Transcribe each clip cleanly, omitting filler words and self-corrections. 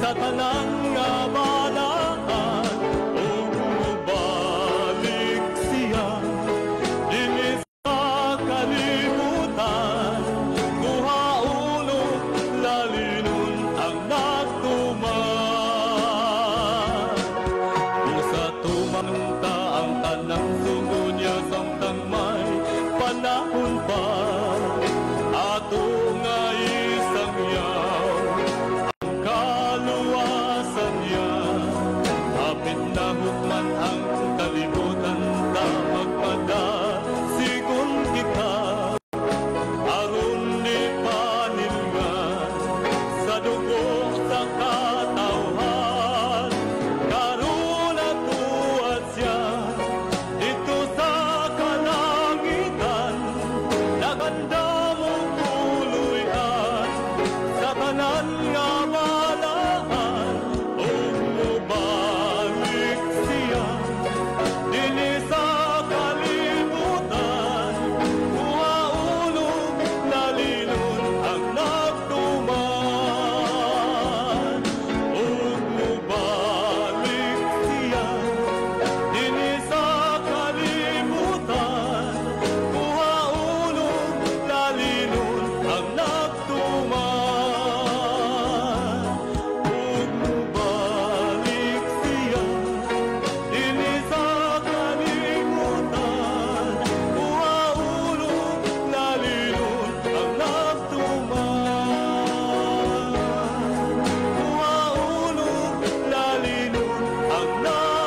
Sa tanan nga balaan ug mobalik siya dinhi sa kalibutan, kuhaon og lalinon ang nagtuman. Busa tumanong ta ang tanang sugo niya samtang may panahon pa, ato nga isangyaw ang kaluwasan niya. Hapit na hukman ang kalibutan, ta magpadasigon kita aron ni panilngan sa dugo sa katawhan. Karon atuad siya didto sa kalangitan, nagandam og puloy-an sa tanan nga balaan ug mobalik siya dinhi sa kalibutan, kuhaon og lalinon ang nagtuman. Ug mobalik siya dinhi sa kalibutan, kuhaon og lalinon ang nagtuman. Ug mobalik siya dinhi sa kalibutan, kuhaon og lalinon ang nagtuman. Kuhaon og lalinon ang nagtuman.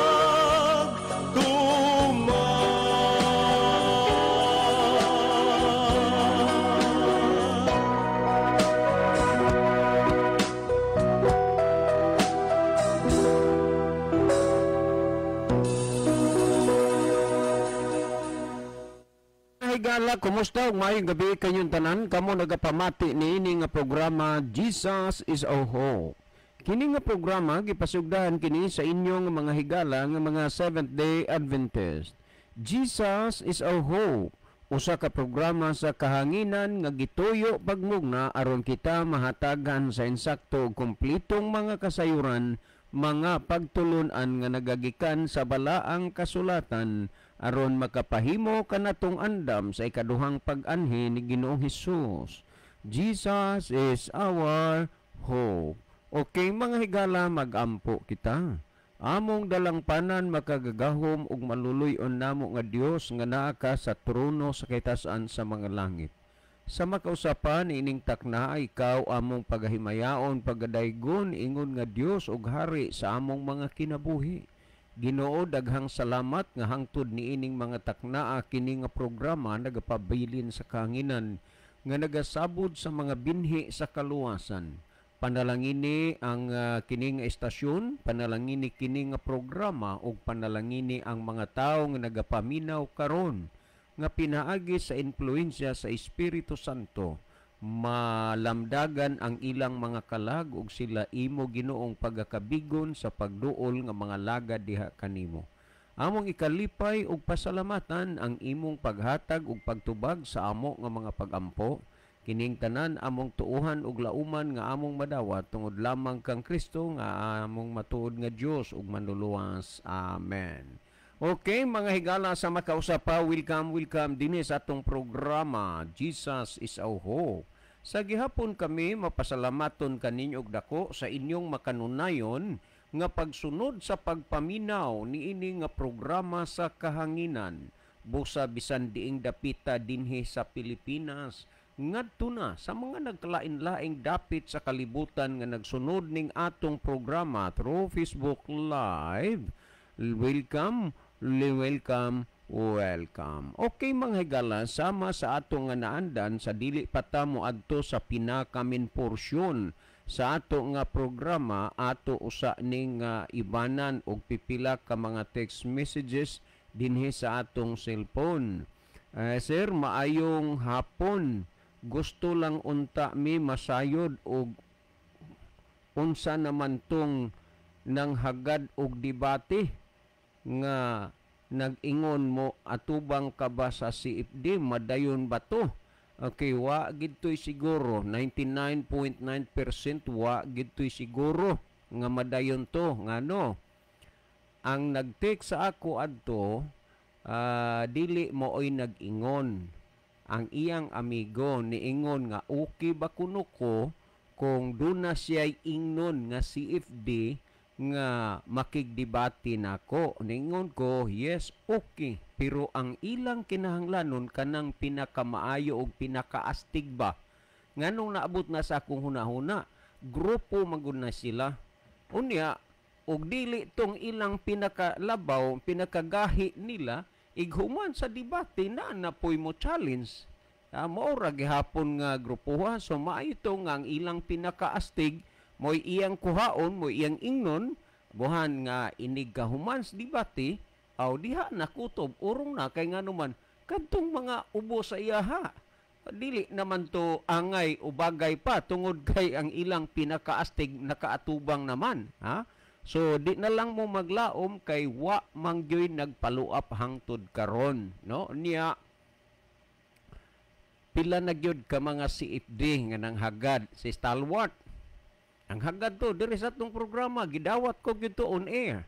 Higala, kumusta ug maayong gabi kanyong tanan kamo nagapamati niini nga programa Jesus is Our Hope. Kini nga programa gipasugdahan kini sa inyong mga higala nga mga Seventh Day Adventist. Jesus is Our Hope, usa ka programa sa kahanginan nga gituyo pagmugna aron kita mahatagan sa insakto ug kumplitong mga kasayuran, mga pagtulun-an nga nagagikan sa balaang kasulatan aron makapahimo kanatong andam sa ikaduhang pag-anhi ni Ginoong Hesus. Jesus is our hope. Okay mga higala, magampo kita. Among dalangpanan, makagagahom ug maluluy-on namo nga Dios nga naa ka sa trono sa kitasan sa mga langit. Sa makausapan ining takna, ikaw among pagahimayaon, pagadaygon ingon nga Dios ug hari sa among mga kinabuhi. Ginoo, daghang salamat nga hangtod niining mga taknaa kini nga programa nagapabilin sa kahanginan nga nagasabod sa mga binhi sa kaluwasan. Panalangini ang kini nga estasyon, panalangini kini nga programa ug panalangini ang mga tawo nga nagapaminaw karon nga pinaagi sa impluwensya sa Espiritu Santo malamdagan ang ilang mga kalag ug sila imo Ginoong pagakabigon sa pagduol nga mga lagad diha kanimo. Among ikalipay ug pasalamatan ang imong paghatag ug pagtubag sa amo nga mga pagampo. Kining tanan among tuohan ug lauman nga among madawat tungod lamang kang Kristo nga among matuod nga Dios ug manluluwas. Amen. Okay mga higala sa makausapa, welcome, welcome dinhi sa atong programa Jesus is Our Hope. Sa gihapon kami mapasalamaton kaninyo og dako sa inyong makanunayon nga pagsunod sa pagpaminaw niini nga programa sa kahanginan. Busa bisan diing dapita dinhi sa Pilipinas, ngadto na sa mga nagkalain-laing dapit sa kalibutan nga nagsunod ning atong programa through Facebook Live. Welcome, welcome, welcome. Okay mga higala, sama sa atong nga naandan sa dili pa ta moadto sa pinakamin porsyon sa ato nga programa, ato usa ning ibanan og pipila ka mga text messages dinhi sa atong cellphone. Sir, maayong hapon. Gusto lang unta mi masayod og unsa naman tong nang hagad og debate nga nag-ingon mo atubang ka ba sa CFD, madayon ba to? Okay, wa gidtoy siguro, 99.9% wa gidtoy siguro. nga madayon to. Ngano ang nag-text sa ako adto, dili mooy nag-ingon, ang iyang amigo niingon nga okay ba kuno ko kung duna siya'y ingnon nga CFD nga makigdebate nako. Ningon ko, yes, okay, pero ang ilang kinahanglanon kanang pinakamaayo og pinakaastig ba. Nganong naabot na sa akong hunahuna, grupo man gud na sila. Unya og dili tong ilang pinakalabaw, pinakagahi nila, ighuman sa debate na napoy mo challenge. Mao ra gihapon nga grupoha. So maayo to nga ang ilang pinakaastig mo'y iyang kuhaon, mo'y iyang ingnon, buhan nga inig kahuman sa debate, aw diha na kutob urong na, kay nganuman kadtong mga ubo sa iyaha dili naman to angay o bagay pa tungod kay ang ilang pinakaastig nakaatubang naman, ha. So di na lang mo maglaom kay wa man gyoy nagpaluap hangtod karon, no. Niya pila na gyud ka mga CFD nga nanghagad. Si Stalwart ang hagad to diri sa atong programa, gidawat ko gyud to on air.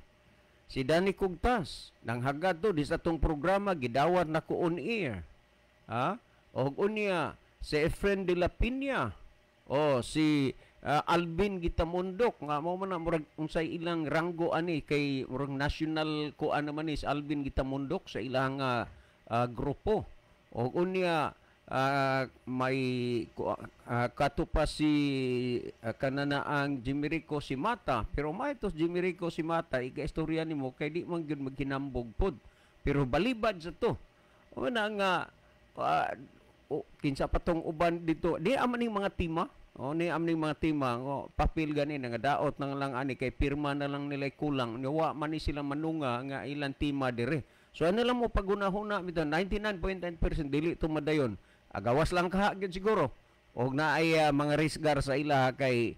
Si Danny Kugtas nanghagad to di sa atong programa, gidawat nako on air, ha. Og unya si Efren de la Peña o si Alvin Gitamundok nga mao man na murag unsay ilang ranggo ani, kay murag national kuan naman ni si Alvin Gitamundok sa ilang grupo. Og unya may kato pa si kananaang Jimerico Simata, pero may tos Jimerico Simata ika-istorya nimo kay di man gyud maghinambog pod, pero balibad sa to una nga kinsa pa tong uban dito di aman ning mga tima. O ni am ning mga tima o papel gani nga daot nang lang ani kay pirma na lang nila kulang, wa man ni sila manunga nga ilang tima dire. So ano lang mo pagunahuna mito, 99.9% dili to madayon. Agawas lang kaha gyud siguro og naay mga risgar sa ila kay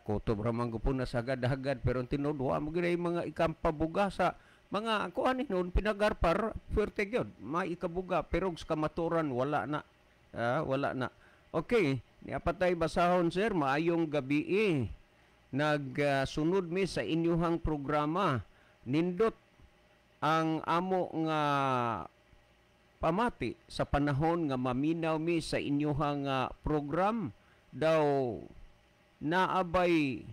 kutob ra man gupon na sa hagad-hagad, pero tinuod wa mo gyud mga ikampabuga sa mga kuan noon pinagarpar fuerte gyud maikabuga, pero sa kamaturan wala na. Wala na. Okay, niapatay basahon sir, maayong gabi eh. Nagsunod mi sa inyuhang programa. Nindot ang amo nga pamati sa panahon nga maminaw mi sa inyuhang program daw naabay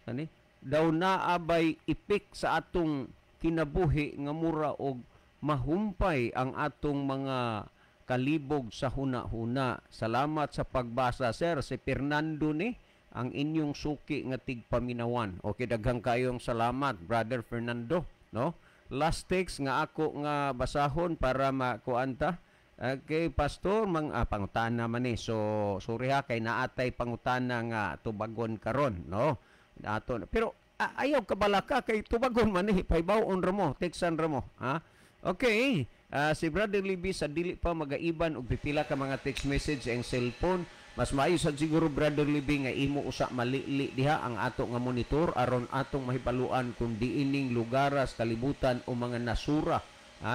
ani daw naabay ipik sa atong kinabuhi nga mura og mahumpay ang atong mga kalibog sa huna-huna. Salamat sa pagbasa sir. Si Fernando ni ang inyong suki nga tigpaminawan. Okay, daghang kayong salamat Brother Fernando, no. Last text nga ako nga basahon para makuan ta. Okay, pastor, mang pangutana man ni. So sorry ha kay naatay pangutana nga tubagon karon, no. Ato pero ayaw kabalaka kay tubagon man ni, pahibaw-on ra mo, textan ra mo, ha. Okay. Si Brother Libby sa dili pa magaiban og pipila ka mga text message ang cellphone. Mas maayo sad siguro Brother Libby nga imo usa malili diha ang ato nga monitor aron atong mahibaluan kung diining lugaras kalibutan o mga nasura,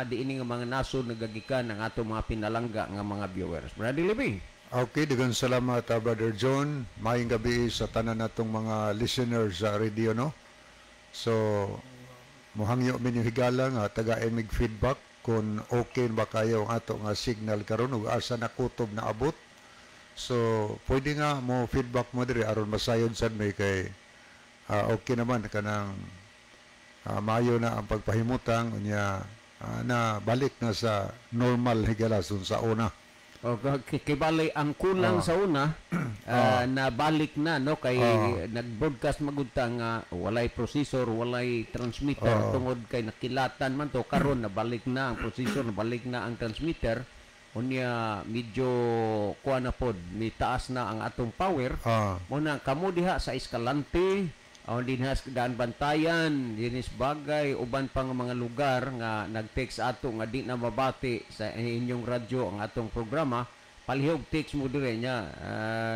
diining nga mga nasod nagagikan ang atong mga pinalangga nga mga viewers. Brother Libby. Okay, daghang salamat Brother John. Maayong gabi sa tanan natong mga listeners sa radio, no. So mohangyo mi ninyong higala nga tagaen mig feedback kung okay ba kayo ang ato nga signal karon ug asa na kutob na abot. So pwede nga mo feedback mo diri aron masayod sad may kay okay naman kanang maayo na ang pagpahimutang unya na balik na sa normal higala sa una. Okay, kibali ang kulang sa una na balik na, no, kay nag-broadcast magud ta nga walay processor, walay transmitter tungod kay nakilatan man to. Karon nabalik na ang processor, nabalik na ang transmitter. Unya medyo kuha na pod, mitaas na ang atong power. Muna kamo diha sa Escalante, dinha sa Daan Bantayan, dinis bagay uban pa nga mga lugar nga nag-text ato nga di na mabati sa inyong radyo ang atong programa. Palihog text mo dire nya,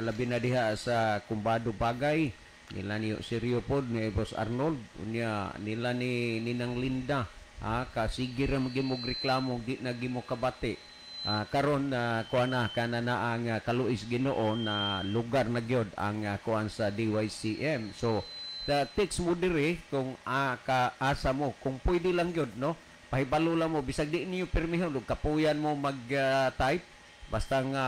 labi na diha sa Kumbado Bagay nila ni Seryo pod ni Boss Arnold, unya nila ni Ninang Linda, kasige ra magimog reklamo di na gimo kabati. Karon kuan na kana na ang kaluis Ginoo na lugar na gyud ang kuan sa DYCM. So the text mo diri kung ka asa mo, kung pwede lang gyud, no, pahibalo lang mo bisag di niyo pirmihon ug kapuyan mo mag type, basta nga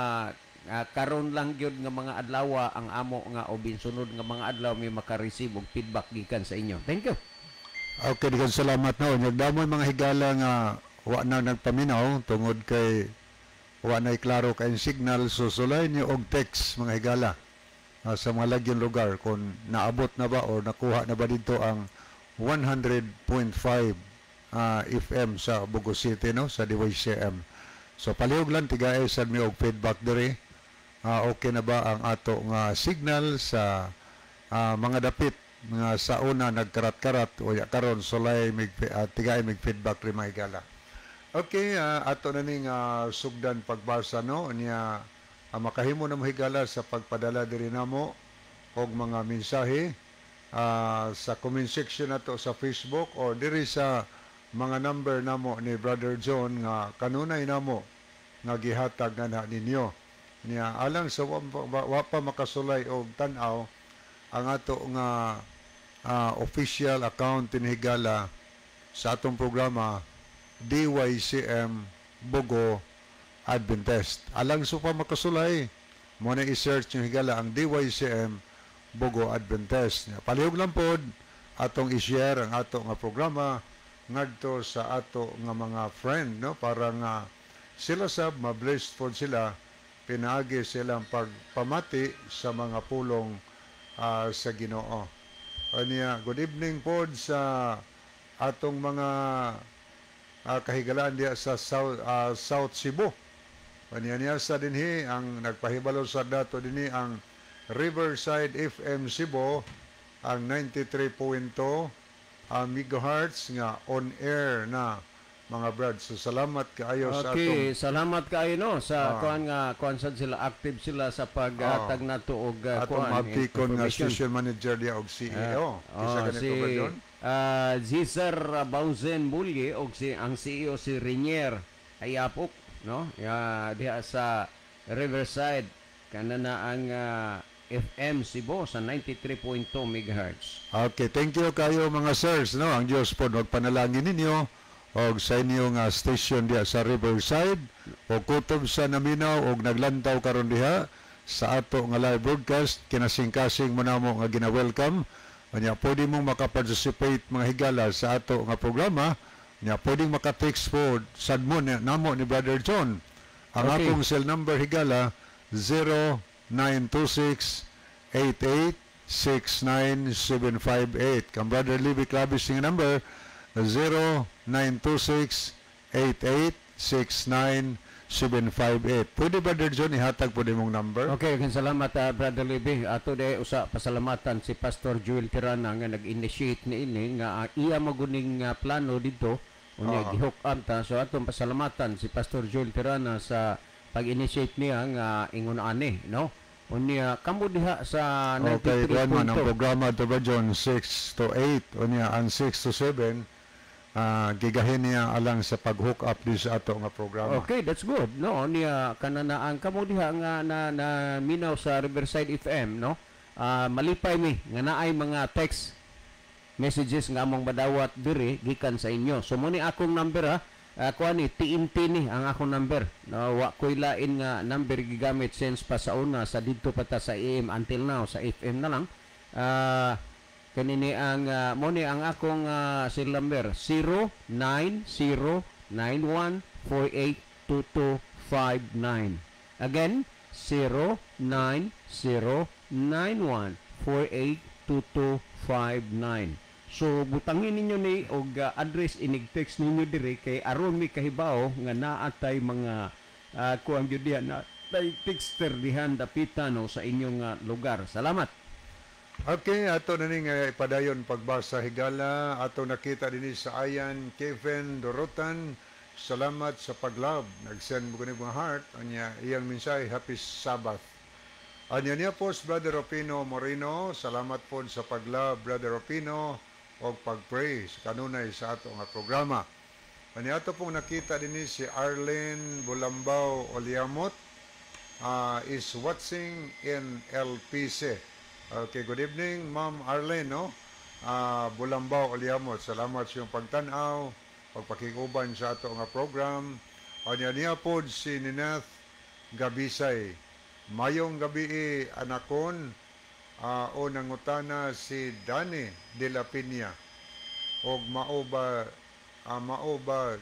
karon lang gyud nga mga adlaw ang amo nga o sunod nga mga adlaw may maka-receive og feedback gikan sa inyo. Thank you. Okay, daghang salamat, no. Nagdamoy mga higala nga wa na nagpaminaw tungod kay wa na klaro kay signal, so sulay niyo og text, mga higala, sa mga lagyon lugar kung naabot na ba or nakuha na ba dito ang 100.5 FM sa Bogo City, no, sa DYCM. So palihog lang tigae sad mi og feedback diri. Okay na ba ang ato nga signal sa mga dapit nga sa una nagkarat-karat o ya karon, sulay mig tigae mig feedback ri, mga higala. Okay, ato na ning sugdan pagbasa, no, niya makahimo na mo, higala, sa pagpadala diri namo og mga mensahe sa comment section nato sa Facebook or diri sa mga number namo ni Brother John nga kanunay namo nga gihatag na na ninyo. Niya alang sa wa pa makasulay og tan-aw ang ato nga official account ni higala sa atong programa, DYCM Bogo Adventist. Alang sa pa makasulay, mo na i-search yung, higala, ang DYCM Bogo Adventist. Palihog lang pod atong i-share ang ato nga programa ngadto sa ato nga mga friend, no, para nga sila sab ma-blessed pod sila pinaagi silang pagpamati sa mga pulong sa Ginoo. Aniya, good evening pod sa atong mga kahigalaan diya sa South Cebu. Aniya niya sa dinhi ang nagpahibalo sa dato dinhi ang Riverside FM Cebu, ang 93.2 megahertz nga on air na, mga brad. So salamat kaayo sa atong Okay, salamat kaayo, no, sa kuan nga kuan sad sila, active sila sa paghatag nato og atong kuan mapikon nga information. Station manager diya og CEO. Kisa Oh, ganito si ba, John? Cesar Bauzen Mulye og si ang CEO si Renier Ayapok, no, ya diha sa Riverside kana na ang FM Cebu sa 93.2 megahertz. Okay, thank you kayo, mga sirs, no. Ang Dios po magpanalangin ninyo og sa inyong station diha sa Riverside o kutob sa naminaw og naglantaw karon diha sa ato nga live broadcast, kinasing-kasing mo namo nga gina-welcome. Nya pwede mong makaparticipate, mga higala, sa ato nga programa. Nya pwedeng maka-text po sad mo ni, namo ni Brother John. Ang akong cell number, higala, 0926 88 69758. Kang Brother Libby Clavis nga number, 0926 88 69758. Pwede, Brother John, ihatag po mong number? Okay, daghang salamat, Brother Libby. Ato de usa pasalamatan si Pastor Joel Tirana nga nag-initiate ni ini nga iya maguning plano dito unya gi-hook up ta. So atong pasalamatan si Pastor Joel Tirana sa pag-initiate niya nga ingon ani, no? Unya kamo diha sa Okay, kuan man ang 93.2. programa to, Brother John, 6 to 8, unya ang 6 to 7 gigahin niya alang sa pag-hook up di sa ato nga programa. Okay, that's good. No, niya kananaan kamo diha nga na minaw sa Riverside FM, no? Malipay mi nga naay mga text messages nga among madawat diri gikan sa inyo. So mo ni akong number ha. Kuan ni TNT ni ang akong number. No, wa ko'y lain nga number gigamit since pa sa una sa didto pa ta sa AM until now sa FM na lang. Kanini ang mo ni ang akong cell number, 09091482259. Again, 09091482259. So butangin ninyo ni og address inig text ninyo diri kay aron mi kahibaw nga naa tay mga kuang gyud diha na tay texter dihan dapitan no sa inyong lugar. Salamat. Okay, ato na ning ipadayon pagbasa, higala. Ato nakita dinhi sa Ayan Kevin Dorotan. Salamat sa pag-love. Nag-send mo kini mga heart. Anya iyang mensahe, "Happy Sabbath." Anya niya po si Brother Opino Moreno. Salamat po sa pag-love, Brother Opino, og pag-pray sa kanunay sa ato nga programa. Ani ato pong nakita din si Arlene Bulambao Oliamot is watching in LPC. Okay, good evening, Ma'am Arlene, no? Bulambao Oliamot. Salamat sa iyong pagtanaw, pagpakiguban sa ato nga program. Anya niya pod si Nineth Gabisay. Mayong gabi anakon, o nangutana si Danny de la Piña og mao ba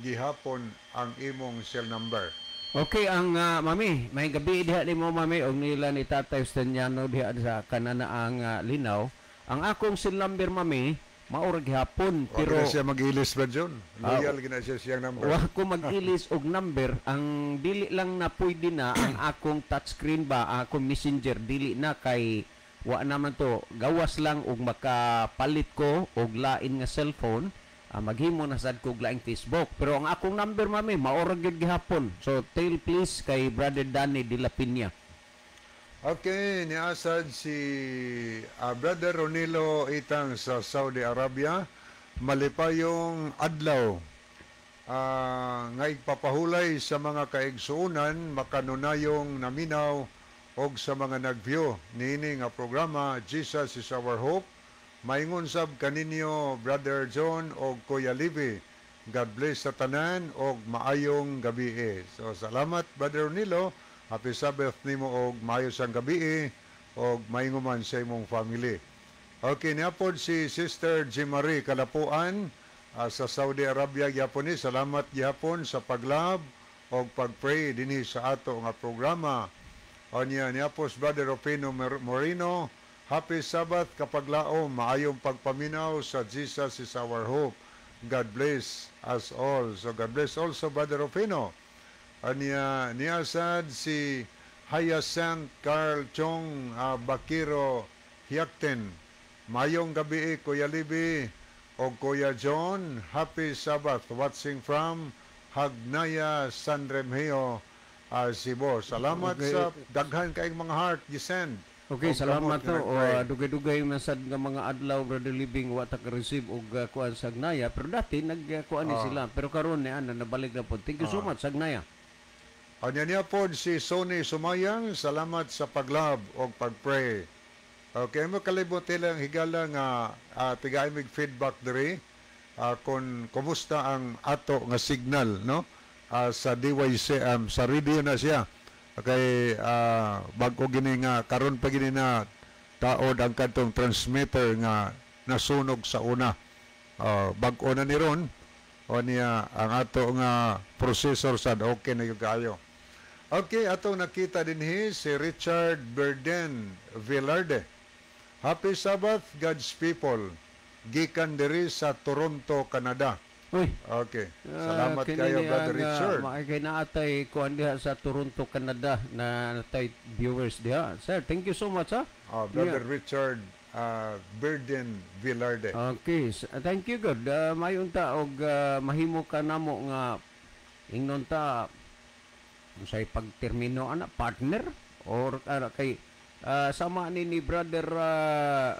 gihapon ang imong cell number? Okay, ang mami, may gabi diha nimo, mami, og nila ni Tatay Justiniano diha sa kanana ang linaw. Ang akong cell number, mami, mao ra gihapon. Wa pero gina siya mag-ilis ba, John? Loyal gina siya siyang number. Wa ko mag-ilis og number. Ang dili lang na pwede na ang akong touchscreen ba, akong messenger dili na kay wa naman to, gawas lang og makapalit ko og lain nga cellphone, maghimo na sad ko og laing Facebook. Pero ang akong number, mami, mao ra gyud gihapon. So tell please kay Brother Danny de la Piña. Okay, niasad si Brother Ronilo Itang sa Saudi Arabia. Malipayong adlaw. Nga igpapahulay sa mga kaigsuonan makanunayong naminaw og sa mga nag-view niini nga programa Jesus is Our Hope. Maingon sab kaninyo, Brother John og Kuya Libby. God bless sa tanan og maayong gabi. So salamat, Brother Ronilo. Happy Sabbath nimo og maayo sang gabi og maingon man sa imong family. Okay, niapod si Sister Jimarie Kalapuan sa Saudi Arabia gyapon ni. Salamat gyapon sa paglove og pagpray dinhi sa ato nga programa. Onya niapos Brother Opino Moreno, Happy Sabbath kapaglaom, maayong pagpaminaw sa Jesus is Our Hope. God bless us all. So God bless also, Brother Opino. Anya niasad si Hyacinth Carl Chong Bakiro Hiakten. Mayong gabi, Kuya Libby o Kuya John. Happy Sabbath, watching from Hagnaya, San Remigio, Cebu. Salamat sa daghan kaayong mga heart gisend. Okay, Og salamat kamot nga to. O, nag-pray. Dugay-dugay man sad nga mga adlaw, Brother Living, wa ta ka-receive og kuan sa Hagnaya. Pero dati nagkuan ni sila. Pero karon ni ana nabalik na pod. Thank you so much, Hagnaya. Anya niya pod si Sony Sumayang, salamat sa paglove og pagpray. Okay, mo kalibot ilang higala nga tigay mig feedback diri kung kumusta ang ato nga signal, no? Sa DYCM, sa radio na siya. Okay, bag-o gini nga karon pa gini na taod ang kadtong transmitter nga nasunog sa una. Bag-o na ni ron o niya ang ato nga processor sad okay na yung kaayo. Okay, atong nakita dinhi si Richard Berden Villarde. Happy Sabbath, God's people. Gikan diri sa Toronto, Canada. Uy. Okay. Salamat kini kayo, ni Brother ang, Richard. Kay naatay kuan diha sa Toronto, Canada na natay viewers diha. Sir, thank you so much, ha. Brother Richard Berden Villarde. Okay, thank you God. Mayon ta og mahimo ka namo nga ingnon ta unsay pagtermino ana, partner or kay sama ni Brother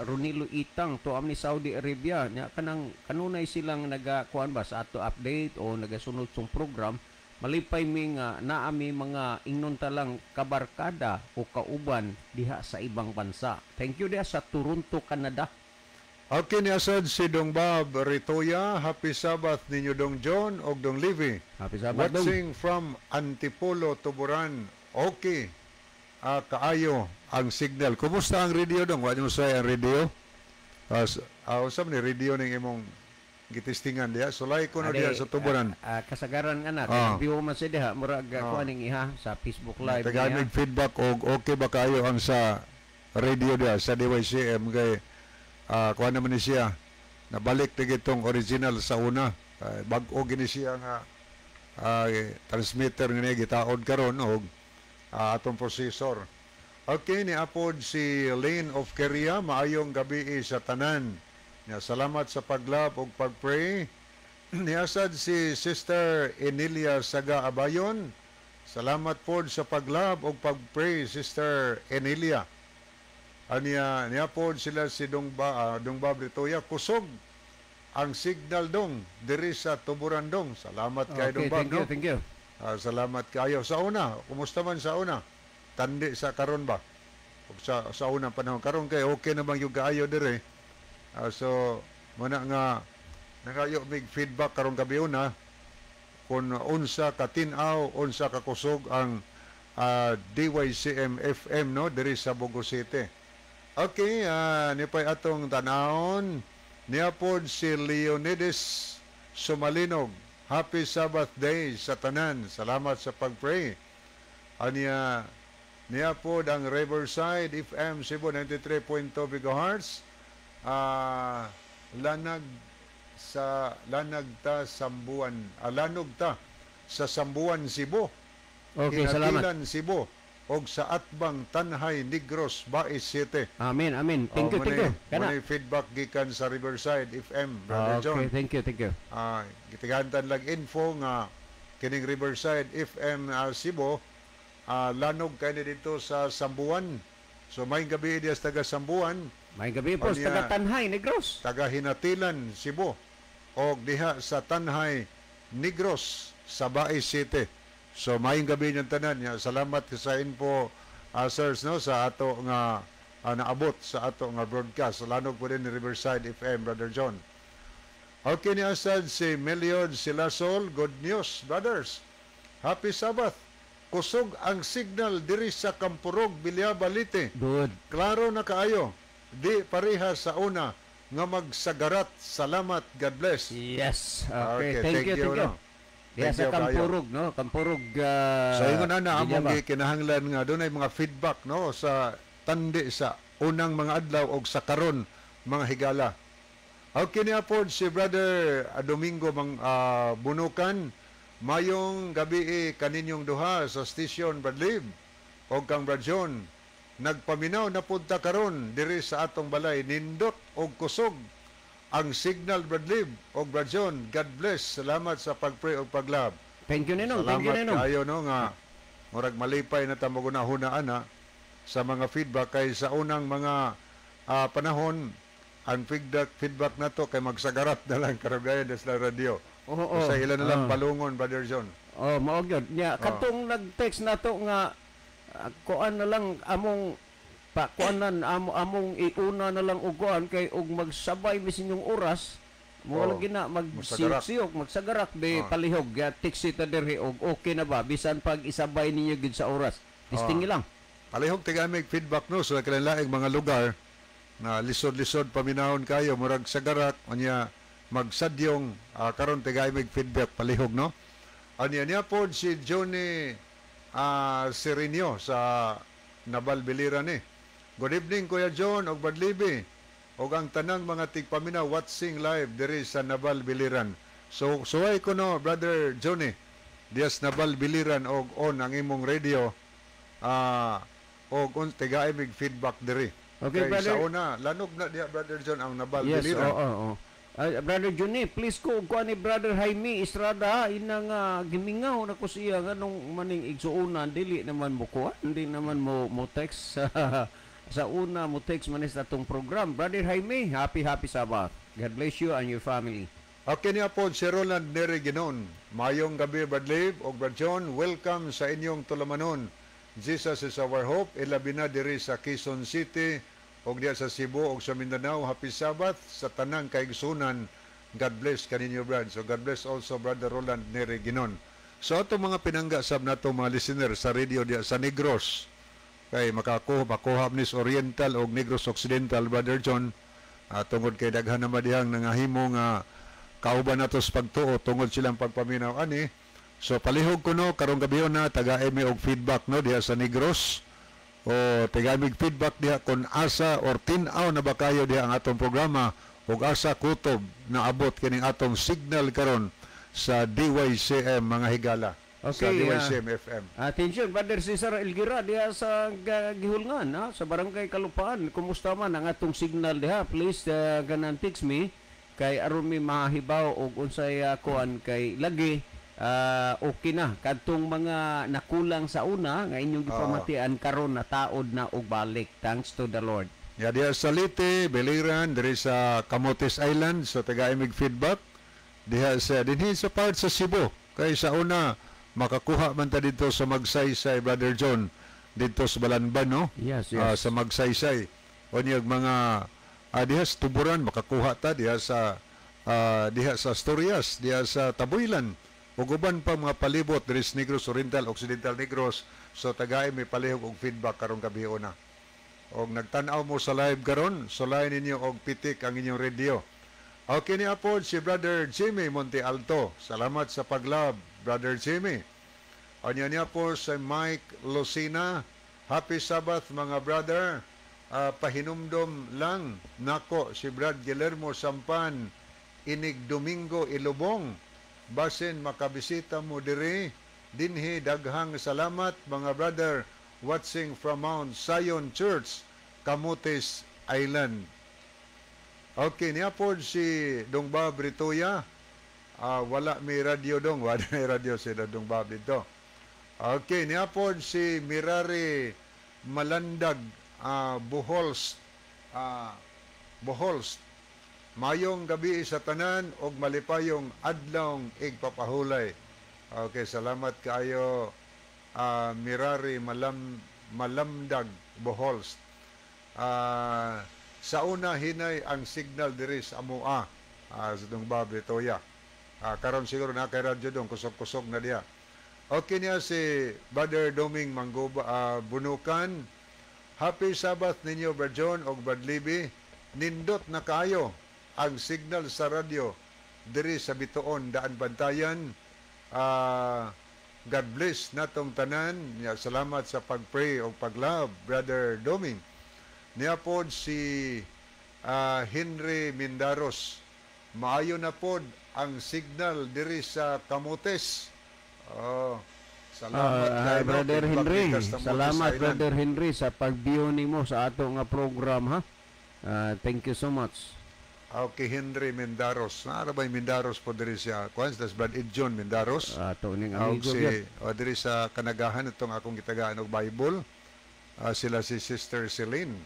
Ronilo Itang to ni Saudi Arabia nya kanang kanunay silang nagakuan ba sa ato update o nagasunod song program. Malipay mi nga naa mi mga ingnon ta lang kabarkada o kauban diha sa ibang bansa. Thank you diha sa Toronto, Canada. Okay, ni asad si Dong Bob Ritoya. Happy Sabbath ninyo, Dong John og Dong Livy. Happy Sabbath, Dong. Watching from Antipolo, Tuburan. Okay. Kaayo ang signal. Kumusta ang radio, dong? Wa mo say ang radio? Unsa man ni radio ning imong gitistingan diha? Sulay ko no diha sa Tuburan. Kasagaran nga na kay view man siya diha, murag kuan ning iha sa Facebook Live Tagaan niya. mig feedback og okay ba kayo ang sa radio diha sa DYCM kay kuan naman ni siya, nabalik na gitong original sa una. Bag-o gini siya nga transmitter nga niya gitaod karon og atong processor. Okay, ni apod si Lane of Korea, maayong gabi sa tanan. Nya, salamat sa paglove ug pagpray. Niasad si Sister Emilia Saga Abayon. Salamat pod sa paglove ug pagpray, Sister Emilia. Anya niya pod sila si Dong Ba Britoya, kusog ang signal dong diri sa Tuburan dong. Salamat kay Okay, dong Bob, thank you, no? thank you. Salamat kayo. Sa una, kumusta man sa una? Tandi sa karon ba? Ug sa unang panahon karon kay okay naman yung kaayo dire. So muna nga nakayo mig feedback karong gabi una kung unsa ka tin-aw, unsa ka kusog ang DYCM FM, no, diri sa Bogo City. Okay, nipay atong tanawon niya pod si Leonidas Sumalinog. Happy Sabbath day sa tanan. Salamat sa pag-pray. Anya niya pod ang Riverside FM Cebu 93.2 MHz. Lanag sa lanag ta Sambuan, lanog ta sa Sambuan, Cebu. Okay, salamat. Hinatilan, Cebu og sa Atbang Tanjay, Negros, Bais City. Amen, amen. Thank you, Oh, thank you. Kana. Muna feedback gikan sa Riverside FM, Brother John. Okay, thank you, thank you. Gitigantan lang info nga kining Riverside FM Cebu lanog kay ni dito sa Sambuan. So may gabi diya sa taga Sambuan, May gabi po sa Anya. taga Tanjay, Negros. Taga Hinatilan, Cebu og diha sa Tanjay, Negros, sa Bais City. So maayong gabi niyang tanan. Ya, salamat sa info sirs, no, sa ato nga naabot sa ato nga broadcast. Lanog po din ni Riverside FM, Brother John. Okay ni asad si Meliod Silasol, good news, brothers. Happy Sabbath. Kusog ang signal diri sa Kampurog, Villaba, Leyte. Good. Klaro na kaayo. Di pareha sa una nga magsagarat. Salamat. God bless. Yes. Okay, Okay, thank you, thank you. No? Diya Thank sa you, kayo. Kampurog, no? Kampurog. Sa ingon ana among Villaba. gikinahanglan nga dunay mga feedback, no, sa tandi sa unang mga adlaw og sa karon, mga higala. Okay niya pod si Brother Domingo Mang Bunukan. Mayong gabi kaninyong duha sa station, Brad Lib og kang Brad John. Nagpaminaw na punta karon diri sa atong balay, nindot og kusog ang signal, Brad Lib og Brad John. God bless. Salamat sa pagpray og paglab. Thank you, Ninong. Thank you, Salamat Ninong. kayo, no, nga murag malipay na ta magunahuna ana sa mga feedback kay sa unang mga panahon ang feedback feedback nato kay magsagarat na lang karugayan sa radio. Oo. Sa ilan na lang palungon, Brother John. Oh, mao gyud. Nya katong nag-text nato nga kuan na lang among pa kuanan amo among iuna na lang og kuan kay og magsabay bisin yung oras mo lagi na Magsagarak. magsiyok magsagarak di palihog ya text ta dirhi og okay na ba bisan pag isabay ninyo gid sa oras. Testing lang. Palihog tigamig feedback, no, sa kalain mga lugar na lisod-lisod paminahon kayo, murag sagarak, unya magsadyong karon tigamig feedback palihog, no. Anya niya pod si Johnny Serinio sa Nabal Biliran ni. Good evening, Kuya John og Brad Libby og ang tanang mga tigpaminaw watching live diri sa Nabal Biliran. So suway ko, no, Brother Johnny, dias Nabal Biliran og on ang imong radio og on tigaay mig feedback diri. Okay, Kay brother. sa una lanog na diha, Brother John, ang Nabal Yes, Biliran. oo. Brother Johnny, please ko kuan ni Brother Jaime Estrada ina nga gimingaw na ko siya nganong maning igsuonan dili naman mo kuan, hindi naman mo mo text sa sa una mo text man sa atong program. Brother Jaime, happy happy Sabbath. God bless you and your family. Okay niya po si Roland Neri Ginon. Mayong gabi, Brad Liv og Brad John. Welcome sa inyong tulamanon. Jesus is our hope. Ilabi na diri sa Quezon City og diya sa Cebu og sa Mindanao. Happy Sabbath sa tanang kaigsunan. God bless kaninyo, Brad. So God bless also Brother Roland Neri Ginon. So ato mga pinangga sab nato mga listener sa radio diya sa Negros. Kay makakuha makuha nis Oriental og Negros Occidental, Brother John. Tungod kay daghan naman dihang nangahimo nga kauban nato sa pagtuo tungod silang pagpaminaw ani. So palihog ko, no, karong gabi na taga mi og feedback, no, diha sa Negros o taga mig feedback diha kung asa or tin-aw na ba kayo diha ang atong programa ug asa kutob na abot kining atong signal karon sa DYCM, mga higala, sa Okay, DYCM FM. Attention, Brother Cesar Elgira diha sa Gihulngan, ha, sa Barangay Kalupaan. Kumusta man ang atong signal diha? Please ganan text me kay aron mi mahibaw og unsay kuan kay lagi okay na kadtong mga nakulang sa una nga inyong gipamatian karon na taod na og balik, thanks to the Lord. Ya, diha sa Leyte, Biliran, diri sa Camotes Island, so taga mig feedback. Diha sa dinhi sa part sa Cebu. Kay sa una makakuha man ta didto sa Magsaysay, Brother John, didto sa Balanban, no? Yes. Sa Magsaysay. O niyag mga diha sa Tuburan makakuha ta diha sa Asturias, diha sa Tabuilan, ug uban pa mga palibot diri sa Negros Oriental, Occidental Negros. So tagay may palihog og feedback karong gabi una. Og nagtan-aw mo sa live karon, sulay ninyo og pitik ang inyong radio. Okay, ni apod si Brother Jimmy Monte Alto. Salamat sa pag-love, Brother Jimmy. Anya niya po si Mike Lucina. Happy Sabbath, mga brother. Pahinumdom lang nako si Brad Guillermo Sampan inig Domingo Ilubong. Basin makabisita mo diri dinhi. Daghang salamat, mga brother, watching from Mount Zion Church, Camotes Island. Okay, niya po si Dong Bob Ritoya. Wala may radio dong, wala may radio si Dong Bob dito. Okay, niya po si Mirari Malandag Bohols. Bohols. Mayong gabi sa tanan og malipayong adlawng igpapahulay. Okay, salamat kaayo, Mirari Malamdag Bohols. Sa una hinay ang signal diri sa amoa, sa Dong Bob Ritoya. Karon siguro na kay radyo dong, kusog-kusog na diha. Okay niya si Brother Doming Mangguba, Bunukan. Happy Sabbath ninyo, Brad John og Brad Libby. Nindot na kaayo ang signal sa radyo diri sa Bituon, Daan Bantayan. God bless natong tanan. Ya, salamat sa pag-pray o pag-love, Brother Doming. Niya pod si Henry Mindaros. Maayo na pod ang signal diri sa Camotes. Oh, salamat kay no, Brother feedback Henry, gikas sa Camotes salamat, Island. Brother Henry, sa pag-view nimo sa ato nga program, ha. Thank you so much. Okay, Henry Mendaros. Naara ba yung Mendaros po diri siya? Kuan, das Brad Edjon Mendaros. Ato ning Og amigo si gyud. O, diri sa Kanagahan itong akong gitagaan og Bible. Sila si Sister Celine.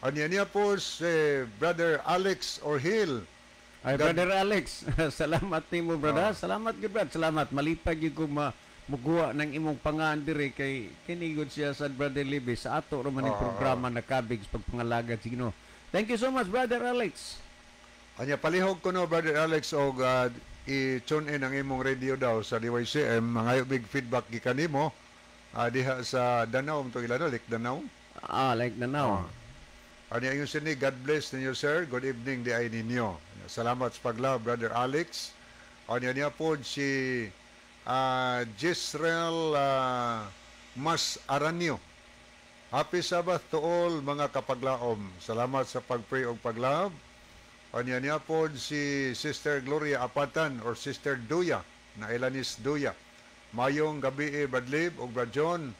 Anya niya po si Brother Alex Orhil. Ay, Brother Alex, salamat nimo, brother. Salamat gyud, brad. Salamat. Malipay gyud ko ma mukuha ng imong pangaan diri kay kini gud siya sa Brother Libby sa ato ra man ning programa nakabig sa pagpangalagad sa Ginoo. Thank you so much, Brother Alex. Anya palihog ko no, Brother Alex, og i-tune in ang imong radio daw sa DYCM, mangayo big feedback gikan nimo diha sa Danau to ila no, Lake Danau. Ah, like na now. Anya ingon sini, "God bless ninyo, sir. Good evening di ay ninyo." Salamat sa pag-love, Brother Alex. Anya niya po si Jisrael Mas Aranio. Happy Sabbath to all, mga kapaglaom. Salamat sa pag-pray og pag-love. Anya niya po si Sister Gloria Apatan or Sister Duya na Elanis Duya. Mayong gabi eh, Brad Lib og Brad John.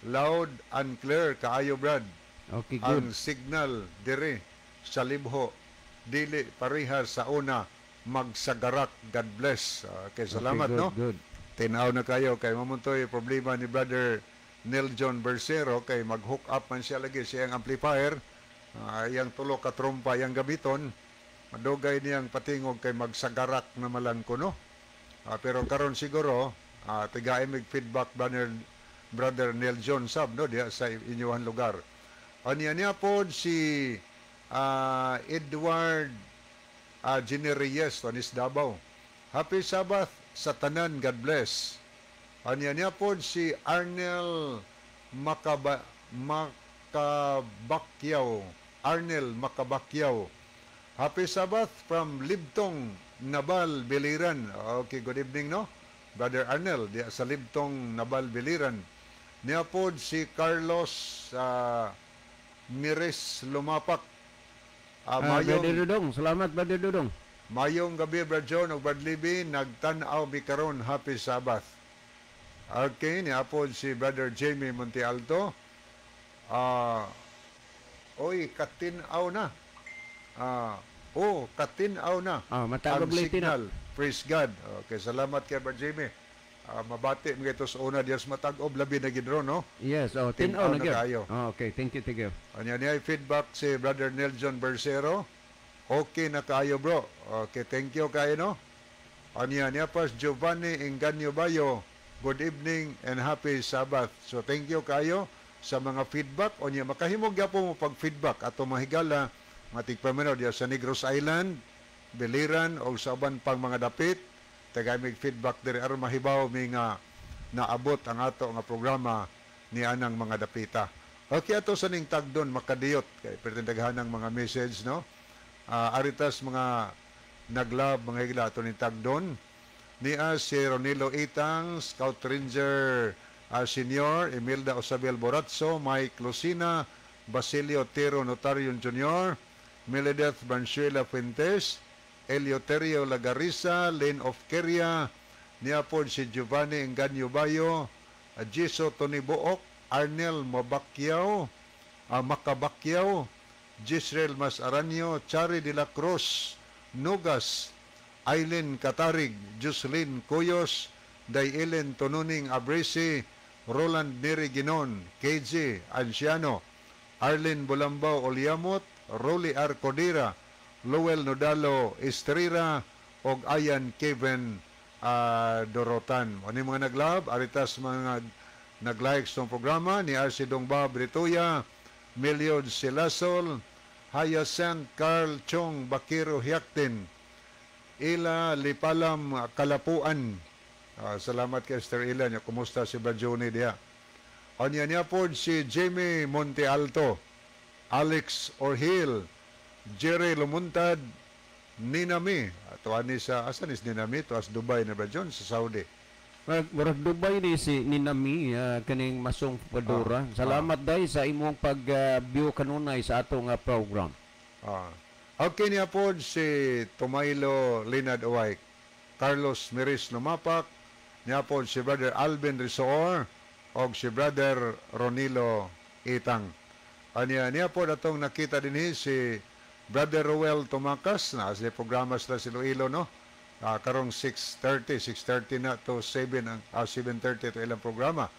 Loud and clear kaayo, Brad. Okay, good. Ang signal dire sa Libho dili pareha sa una magsagarak. God bless. Okay, salamat Okay, good, no. Good. Tinaw na kayo kay mamuntoy problema ni Brother Neil John Bersero kay mag-hook up man siya lagi siyang amplifier, iyang tulo ka trompa iyang gamiton, madugay niyang patingog kay magsagarak na malang kuno. Pero karon siguro tigaay mig feedback, Brother Neil John sab no diha sa inyuhan lugar. Anya niya pod si Edward Generiyes Tonis Davao. Happy Sabbath sa tanan, God bless. Anya niya pod si Arnel Makabakyaw. Arnel Makabakyaw. Happy Sabbath from Libtong, Nabal, Biliran. Okay, good evening, no? Brother Arnel, di sa Libtong, Nabal, Biliran. Niya pod si Carlos Mires Lumapak. Mayong, Brother Dudong, salamat, Brother Dudong. Mayong gabi, Brad John ug Brad Libby, nagtan-aw mi karon. Happy Sabbath. Okay, niapod si Brother Jamie Montealto. Oy, katin-aw na. Oh, katin-aw na. Ah, matagog ang late na. signal. Praise God. Okay, salamat kay Brad Jamie. Mabati mga ito sa una diya sa Matag-ob, labi na gid ron, no? Yes, oh, Tin-aw tin-aw na na gyud. kayo. Oh, okay, thank you, thank you. Anya niya feedback si Brother Nelson Bersero. Okay na kayo, bro. Okay, thank you kayo, no? Anya niya pas Giovanni Enganyo Bayo. Good evening and happy Sabbath. So thank you kayo sa mga feedback. Onya makahimog gyapon mo pag feedback ato mahigala mga tigpaminaw diya sa Negros Island, Biliran o sa uban pang mga dapit. Tagay mig feedback diri aron mahibaw mi nga naabot ang ato nga programa ni anang mga dapita. Okay, ato sa ning tagdon makadiyot kay pertindaghan ng mga message, no? Aritas mga naglove, mga higla, ato ning tagdon. Niya si Ronilo Itang, Scout Ranger Senior, Imelda Osabel Boratso, Mike Lucina, Basilio Tero Notario Jr., Meledeth Branchuela Fuentes, Eleuterio Lagarisa, Lane of Keria, niya po si Giovanni Enganyo Bayo, Jiso Tony Book, Arnel Mabakyaw, Makabakyaw, Gisrael Masaranyo, Chari de la Cruz, Nugas, Aileen Katarig, Jocelyn Cuyos, Dayelen Tonuning Abresi, Roland Neri Ginon, KJ Anciano, Arlene Bulambao Oliamot, Rolly R. Cordera, Lowell Nodalo Estrera, og Ayan Kevin Dorotan. Ano yung mga naglove? Aritas mga nag-like sa programa ni RC Dongba Britoya, Meliod Silasol, Hyacinth Carl Chong Bakiro Hiaktin, Ila Lipalam Kalapuan. Salamat kay Esther Ila niya. Kumusta si Brad Johnny diha? Anya niya po si Jamie Montealto, Alex Orhil, Jerry Lumuntad, Ninami. Ato ani sa asan is Ninami? Tuas Dubai na Brad John, sa Saudi. Murag Dubai ni si Ninami, kaning Masong Fedora. Salamat dai sa imong pag-view kanunay sa atong program. Okay niya po si Tomaylo Linad Uway, Carlos Miris Lumapak, niya po si Brother Alvin Risoor, og si Brother Ronilo Itang. Anya niya po atong nakita din si Brother Roel Tumakas na sa programa sila si Iloilo, no? Karong 6:30 na to 7 ang 7:30 to ilang programa.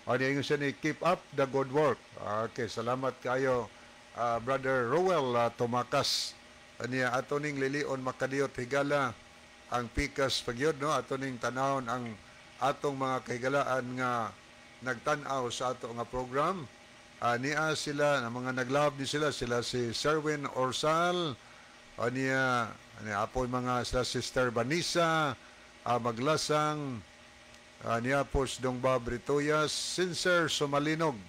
Anya ingon siya ni keep up the good work. Okay, salamat kayo, Brother Roel Tumakas. Anya ato ning lilion makadiyot, higala, ang pikas pagyod, no? Ato ning tanawon ang atong mga kahigalaan nga nagtan-aw sa ato nga program. Niya sila, ang mga naglove ni sila, sila si Serwin Orsal, niya, niya apo mga sila Sister Vanessa, Maglasang, niya po si Dong Bob Ritoyas, Sincere Sumalinog.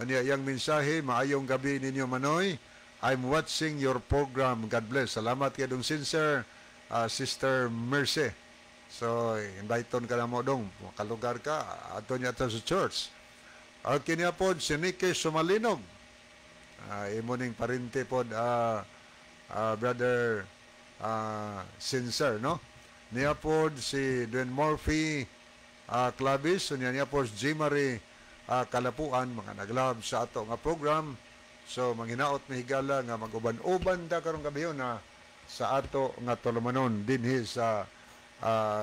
Niya iyang mensahe, "Maayong gabi ninyo Manoy. I'm watching your program. God bless." Salamat kay Dong Sincere, Sister Mercy. So, invite ka na mo dong. Makalugar ka, ato niya ato sa church. Okay niya po, si Nicky Sumalinog. Imo ning parente po, Brother Sincere, no? Niya po si Dwayne Murphy Clavis, niya niya po si G. Marie Kalapuan, mga naglove sa ato nga program. So, manghinaot mi, higala, nga mag-uban-uban ta karong gabi na sa ato nga tulumanon dinhi sa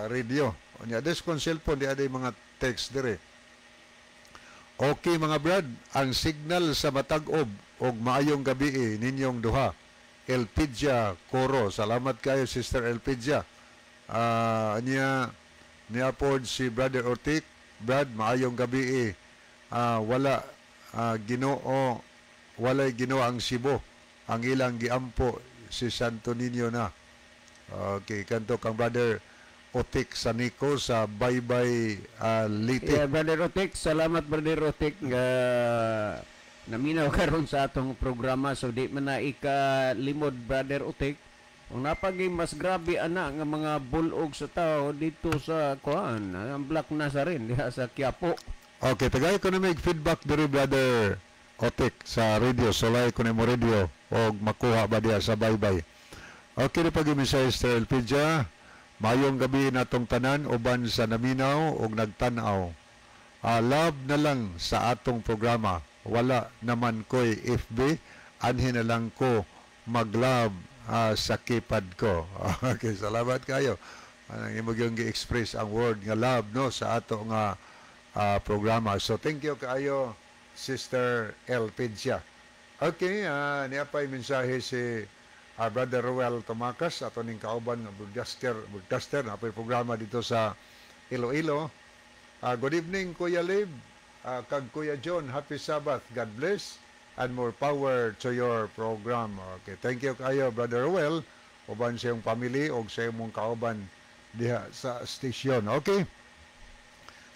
radio. Unya des kon cellphone di aday mga text dire. "Okay mga brad, ang signal sa Matag-ob og maayong gabi ninyong duha. Elpidia Coro." Salamat kayo, Sister Elpidia. Niya niya pod si Brother Ortik. "Brad, maayong gabi eh. Wala Ginoo, walay Ginoo ang Cebu. Ang ilang giampo si Santo Niño na." Okay, kanto kang Brother Otik Saniko sa Baybay, Leyte. Yeah, Brother Otik, salamat Brother Otik nga naminaw karon sa atong programa, so di man na ikalimod, Brother Otik. Kung napagi mas grabe ana nga mga bulog sa tao dito sa kuan, ang Black Nazarene diha sa Quiapo. Okay, tagay ko na may feedback diri, Brother Otik, sa radio, sulay ko na mo radio og makuha ba diya sa Baybay. Okay na pag mensahe Sister Elpidia, "Mayong gabi natong tanan uban sa naminaw og nagtan-aw. Love na lang sa atong programa. Wala naman ko'y FB, anhi na lang ko mag-love sa keypad ko." Okay, salamat kayo. Anang imo gyud gi-express ang word nga love, no, sa ato nga programa. So thank you kaayo, Sister Elpidia. Okay, niya pa'y mensahe si Brother Ruel Tomakas, ato ning kauban nga broadcaster na programa dito sa Iloilo. Good evening, Kuya Lib, kag Kuya John. Happy Sabbath. God bless and more power to your program. Okay, thank you kayo, Brother Ruel, uban sa iyong family o sa imong kauban diha sa station. Okay.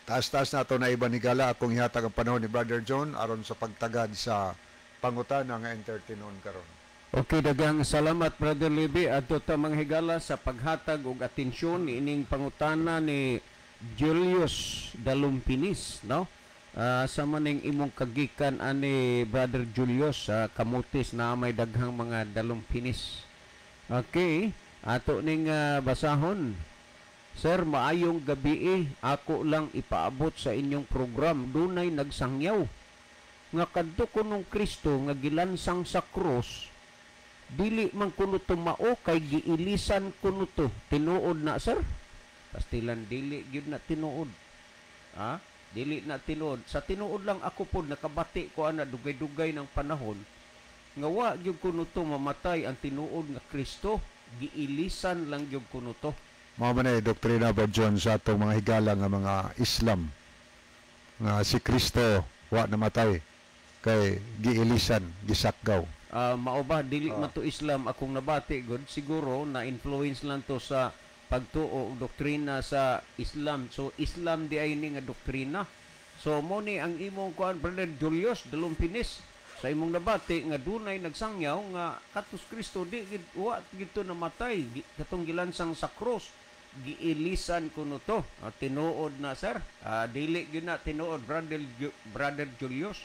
Taas-taas na ito na iba ni Gala akong ihatag ang panahon ni Brother John aron sa pagtagad sa pangutana nga entertainon karon. Okay, daghang salamat, Brother Libby. Adto ta, mga higala, sa paghatag og atensyon niining pangutana ni Julius Dalumpinis, no? Sa maning imong kagikan ani, Brother Julius, sa Kamutis na may daghang mga Dalumpinis. Okay, ato ning basahon. "Sir, maayong gabi eh. Ako lang ipaabot sa inyong program. Dunay nagsangyaw nga kadto kunong Kristo nga gilansang sa krus, dili man kuno tumao kay giilisan kuno to. Tinuod na, sir?" Pastilan, dili gyud na tinuod. Ha? Dili na tinuod. Sa tinuod lang, ako pod nakabati ko ana dugay-dugay ng panahon nga wa gyud kuno to mamatay ang tinuod nga Kristo, giilisan lang gyud kuno to. Mao man ay doktrina ba, John, sa atong mga higala nga mga Islam nga si Kristo wa namatay kay giilisan, gisakgaw. Mao ba? Dili man to Islam akong nabati gud, siguro na influence lang to sa pagtuo og doktrina sa Islam. So Islam di ay ni nga doktrina. So mo ni ang imong kuan, Brother Julius Dalumpinis, sa imong nabati nga dunay nagsangyaw nga katos Kristo di gid, wa gid to namatay, katong gilansang sa cross, giilisan kuno to. Tinuod na, sir? Dili gyud na tinuod, Brother Julius.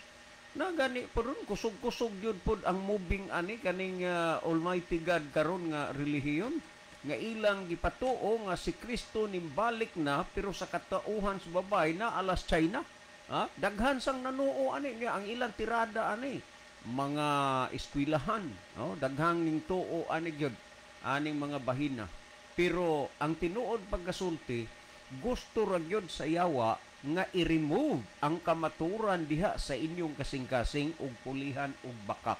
Na gani po ron, kusog-kusog yun pod ang moving ani kaning Almighty God karon nga relihiyon nga ilang gipatuo nga si Kristo nimbalik na, pero sa katauhan sa babae na alas China. Ha? Daghan sang nanuo ani niya ang ilang tirada ani mga eskwelahan, no? Daghang ning tuo ani gyud aning mga bahina, pero ang tinuod pagkasulti, gusto ra gyud sa yawa nga i-remove ang kamaturan diha sa inyong kasing-kasing ug pulihan og bakak.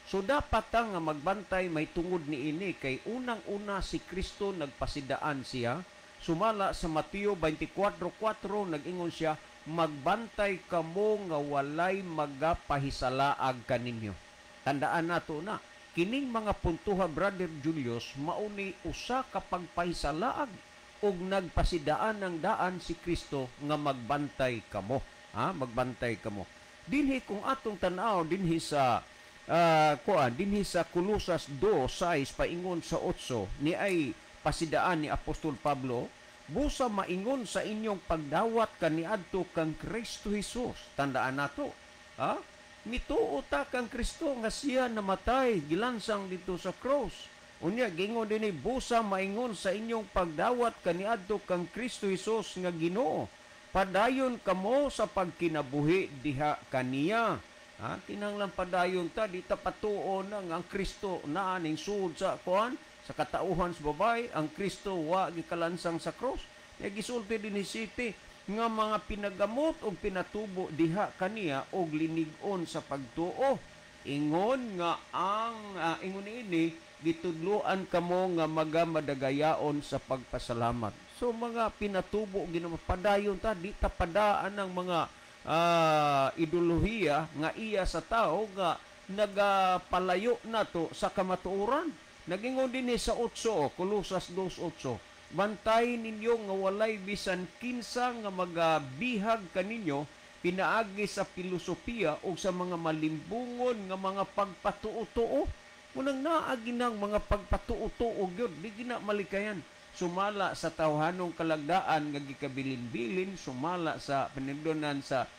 So dapat ta nga magbantay may tungod ni ini kay unang-una si Kristo nagpasidaan siya. Sumala sa Mateo 24:4, nag-ingon siya, "Magbantay kamo nga walay magapahisalaag kaninyo." Tandaan nato na kining mga puntuha, Brother Julius, mauni usa ka pagpahisalaag ug nagpasidaan ng daan si Kristo nga magbantay kamo. Ha? Magbantay kamo. Dinhi kung atong tan-aw dinhi sa kuan, dinhi sa Kolosas 2:6 paingon sa 8, ni ay pasidaan ni Apostol Pablo, "Busa maingon sa inyong pagdawat kaniadto kang Kristo Jesus." Tandaan nato. Ha? Mituo ta kang Kristo nga siya namatay, gilansang dito sa cross. Unya gingon dinhi, "Busa maingon sa inyong pagdawat kaniadto kang Kristo Jesus nga Ginoo, padayon kamo sa pagkinabuhi diha kaniya." Ha? Kinahanglan padayon ta, di ta patuo na nga ang Kristo naa ning suod sa kuan, sa katauhan sa babae, ang Kristo wa gikalansang sa cross. Nya gisulti dinhi city nga mga pinagamot og pinatubo diha kaniya og linig-on sa pagtuo. Ingon nga ang ingon niini, gitudloan kamo nga magamadagayaon sa pagpasalamat. So mga pinatubo ginapadayon ta, di ta padaan ng mga ideolohiya nga iya sa tao nga nagapalayo nato sa kamatuoran. Nagingon din sa 8, Kolosas 2:8, "Bantay ninyo nga walay bisan kinsa nga magabihag kaninyo pinaagi sa filosofiya o sa mga malimbungon nga mga pagpatuo-tuo." Munang naagi ng mga pagpatuo-tuo gyud, di gina malikayan. Sumala sa tawhanong kalagdaan nga gikabilin-bilin, sumala sa paningdonan sa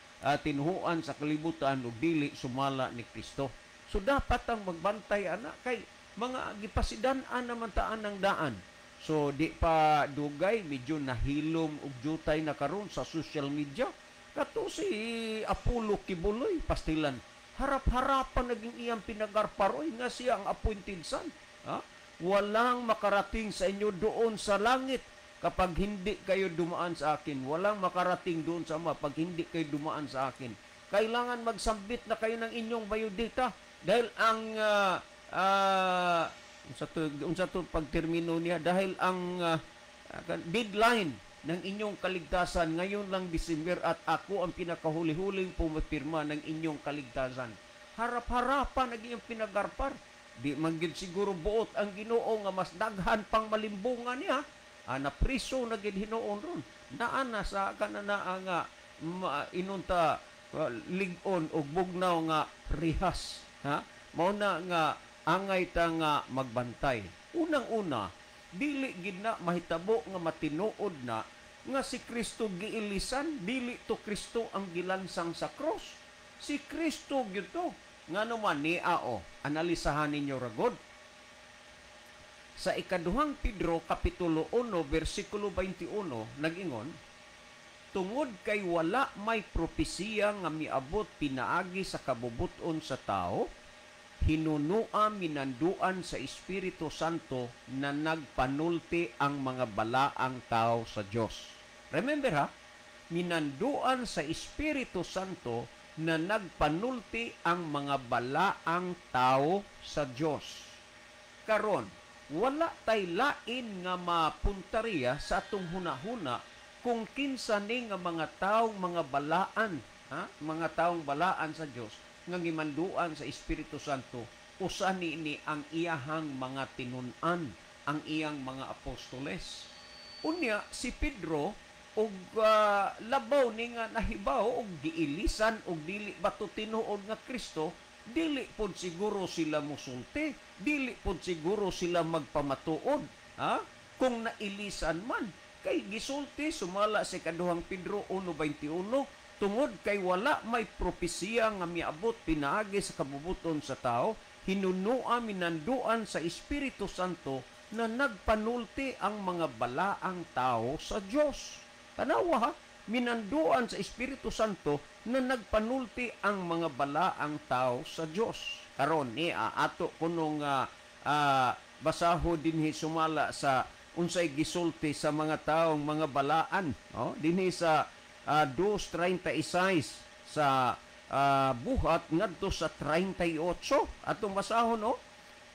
tinuhuan sa kalibutan ug dili sumala ni Kristo. So dapat ang magbantay ana kay mga gipasidan-an naman taan ng daan. So di pa dugay medyo nahilom og jutay na karon sa social media. Kato si Apollo Quiboloy, pastilan, harap-harapan naging iyang pinagarparoy nga siya ang appointed son. Ha? Walang makarating sa inyo doon sa langit. Kapag hindi kayo dumaan sa akin, walang makarating doon sa Ama pag hindi kayo dumaan sa akin. Kailangan magsambit na kayo ng inyong biodata dahil ang unsa to pagtermino niya, dahil ang deadline ng inyong kaligtasan ngayon lang December at ako ang pinakahuli-huling pumipirma ng inyong kaligtasan. Harap-harapan ang iyong pinagarpar. Di man gid siguro buot ang Ginoo nga mas daghan pang malimbungan niya. Napriso na gid hinuon ron. Naa na sa kanana nga inunta lig-on og bugnaw nga rihas, ha? Mao na nga angay ta nga magbantay. Unang-una, dili gid na mahitabo nga matinuod na nga si Kristo giilisan, dili to Kristo ang gilansang sa cross. Si Kristo gyud to. Ngano man ni ao, analisahan ninyo ragod. Sa ikaduhang Pedro kapitulo 1 bersikulo 21 nag-ingon, tungod kay wala may propesiya nga miabot pinaagi sa kabubuton sa tao, hinunua minanduan sa Espiritu Santo na nagpanulti ang mga balaang tao sa Dios. Remember ha, minanduan sa Espiritu Santo na nagpanulti ang mga balaang tao sa Dios. Karon, wala tay lain nga mapuntariya sa atong hunahuna kung kinsa ni nga mga taong mga balaan, ha? Mga taong balaan sa Dios nga gimanduan sa Espiritu Santo, usa ni ang iyahang mga tinun-an, ang iyang mga apostoles. Unya si Pedro og labaw ni nga nahibaw og giilisan og dili ba to tinuod nga Kristo, dili pod siguro sila musulti, dili pod siguro sila magpamatuod, ha? Kung nailisan man. Kay gisulti sumala sa ikaduhang Pedro 1:21, tungod kay wala may propesiya nga miabot pinaagi sa kabubuton sa tao, hinunua minanduan sa Espiritu Santo na nagpanulti ang mga balaang tao sa Dios. Tanawa ha, minanduan sa Espiritu Santo na nagpanulti ang mga balaang tao sa Dios. Karon ni ato kunong basaho dinhi sumala sa unsay gisulti sa mga taong mga balaan, oh, dinhi sa 2:36 sa buhat ngadto sa 38 atong basahon, oh.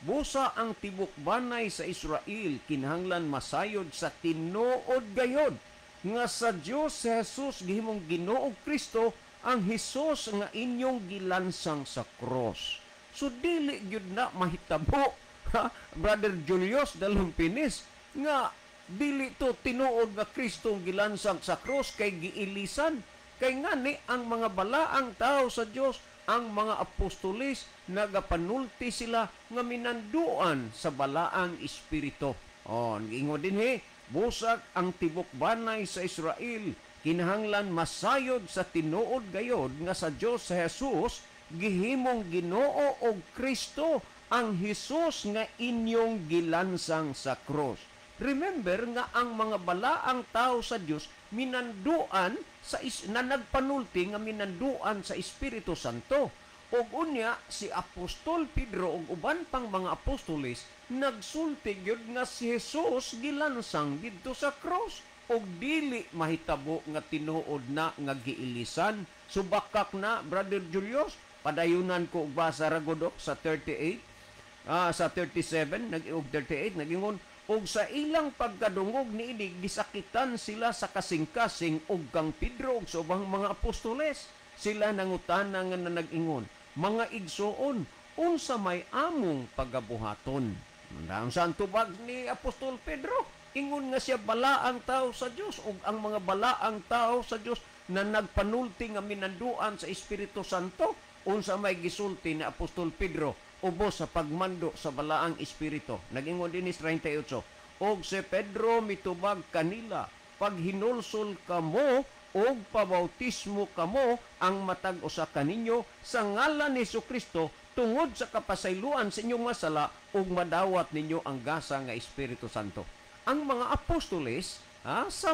Busa ang tibok banay sa Israel kinahanglan masayod sa tinuod gayod nga sa Dios si Jesus gihimong Ginoo Kristo, ang Hesus nga inyong gilansang sa cross. So dili gyud na mahitabo, ha, Brother Julius Dalumpinis, nga dili to tinuod nga Kristo ang gilansang sa cross kay giilisan. Kay ngani ang mga balaang tao sa Dios, ang mga apostoles, nagapanulti sila nga minanduan sa balaang espiritu. Oh, ingon dinhi, busak ang tibok banay sa Israel kinahanglan masayod sa tinuod gayod nga sa Dios sa Jesus gihimong Ginoo og Kristo, ang Hesus nga inyong gilansang sa cross. Remember nga ang mga balaang tao sa Dios minanduan sa na nagpanulti nga minanduan sa Espiritu Santo. Og unya si Apostol Pedro ug uban pang mga apostoles nagsulti gyud nga si Jesus gilansang didto sa cross, og dili mahitabo nga tinuod na nga giilisan. Subakak na, Brother Julius, padayunan ko og basa ra gud sa 38, sa 37 nag og 38 nagingon, og sa ilang pagkadungog niini gisakitan sila sa kasing-kasing og kang Pedro ug sa ubang mga apostoles. Sila nangutana nga nag-ingon, mga igsoon, unsa may among pagabuhaton? Ang tubag ni Apostol Pedro, ingon nga siya balaang tao sa Dios, ug ang mga balaang tao sa Dios na nagpanulti nga minanduan sa Espiritu Santo. Unsa may gisulti ni Apostol Pedro ubos sa pagmando sa balaang espiritu? Nag-ingon dinis 38, og si Pedro mitubag kanila, paghinulsol kamo og pabautismo kamo ang matag usa kaninyo sa ngalan ni Jesucristo tungod sa kapasayloan sa inyong masala, ug madawat ninyo ang gasa nga Espiritu Santo. Ang mga apostoles, ha, sa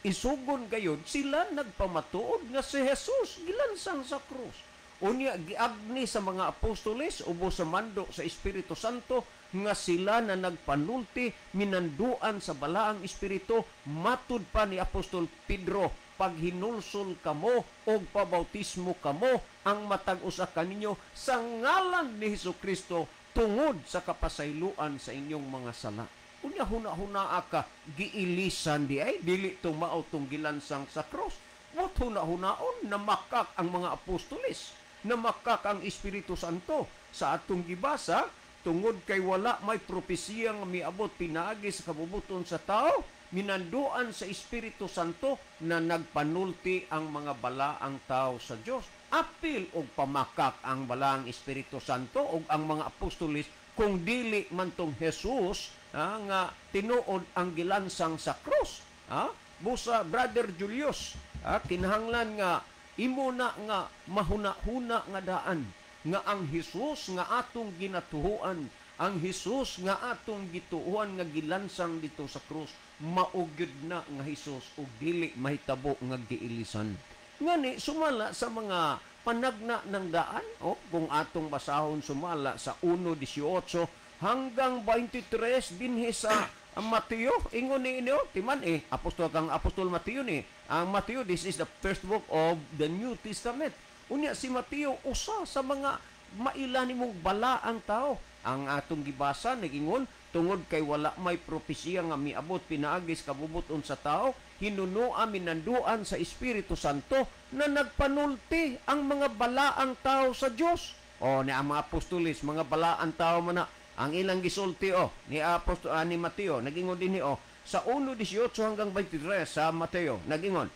isugon gayod sila nagpamatuod nga si Jesus gilansang sa krus. Unya giagni sa mga apostoles ubos sa mando sa Espiritu Santo nga sila na nagpanulti minanduan sa balaang espiritu, matud pa ni Apostol Pedro, paghinulsol kamo og pabautismo kamo ang matag usa kaninyo sa ngalan ni Hesukristo tungod sa kapasayloan sa inyong mga sala. Unya huna-hunaa ka, giilisan di ay dili tumao tong gilansang sa cross. What huna-hunaon namakak ang mga apostoles, namakak ang Espiritu Santo sa atong gibasa, tungod kay wala may propesiya nga miabot pinaagi sa kabubuton sa tao, minanduan sa Espiritu Santo na nagpanulti ang mga balaang tao sa Dios. Apil og pamakak ang balaang Espiritu Santo og ang mga apostoles kung dili man tong Jesus nga tinuod ang gilansang sa cross. Busa Brother Julius, kinahanglan nga imo na nga mahuna-huna nga daan nga ang Hesus nga atong ginatuhuan, ang Hesus nga atong gituohan nga gilansang dito sa krus, mao gyud na nga Hesus ug dili mahitabo nga giilisan. Ngani sumala sa mga panagna ng daan, o kung atong basahon sumala sa 1:18 hanggang 23 dinhi sa Mateo, ingon ni inyo, timan apostol kang Apostol Mateo ni. Ang Mateo, this is the first book of the New Testament. Unya si Mateo usa sa mga maila nimong balaang tao. Ang atong gibasa nagingon tungod kay wala may propesiya nga miabot pinaagi sa kabubuton sa tao, hinunoa minanduan sa Espiritu Santo na nagpanulti ang mga balaang tao sa Dios. O ni ang mga apostoles, mga balaang tao man na ang ilang gisulti o ni apostol ni Mateo nagingon dinhi o sa 1:18 hanggang 23 sa Mateo nagingon,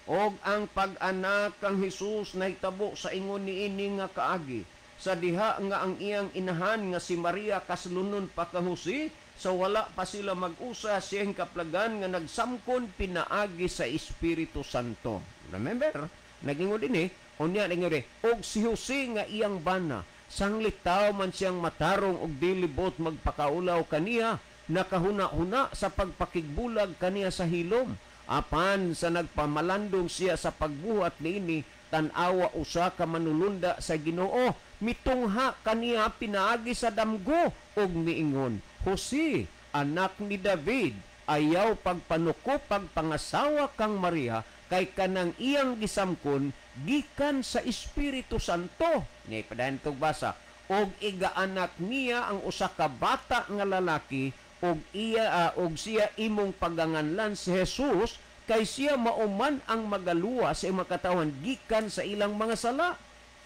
og ang pag-anak kang Hesus nahitabo sa ingon niini nga kaagi, sa diha nga ang iyang inahan nga si Maria kaslunon pa kang Jose, sa wala pa sila mag-usa siyang kaplagan nga nagsamkon pinaagi sa Espiritu Santo. Remember, nagingon dinhi, unya nagingon og si Jose nga iyang bana, sanglit tao man siyang matarong og dilibot magpakaulaw kaniya, nakahuna-huna sa pagpakigbulag kaniya sa hilom. Apan sa nagpamalandong siya sa pagbuhat niini, tan-awa usa ka manulunda sa Ginoo, mitungha kaniya pinaagi sa damgo og miingon, Jose, anak ni David, ayaw pagpanuko pagpangasawa kang Maria, kay kanang iyang gisamkon gikan sa Espiritu Santo. Ni padayon tog basa, og igaanak niya ang usa ka bata nga lalaki, og iya og siya imong paganganlan si Jesus, kay siya mauman ang magaluwas sa imong katawhan gikan sa ilang mga sala.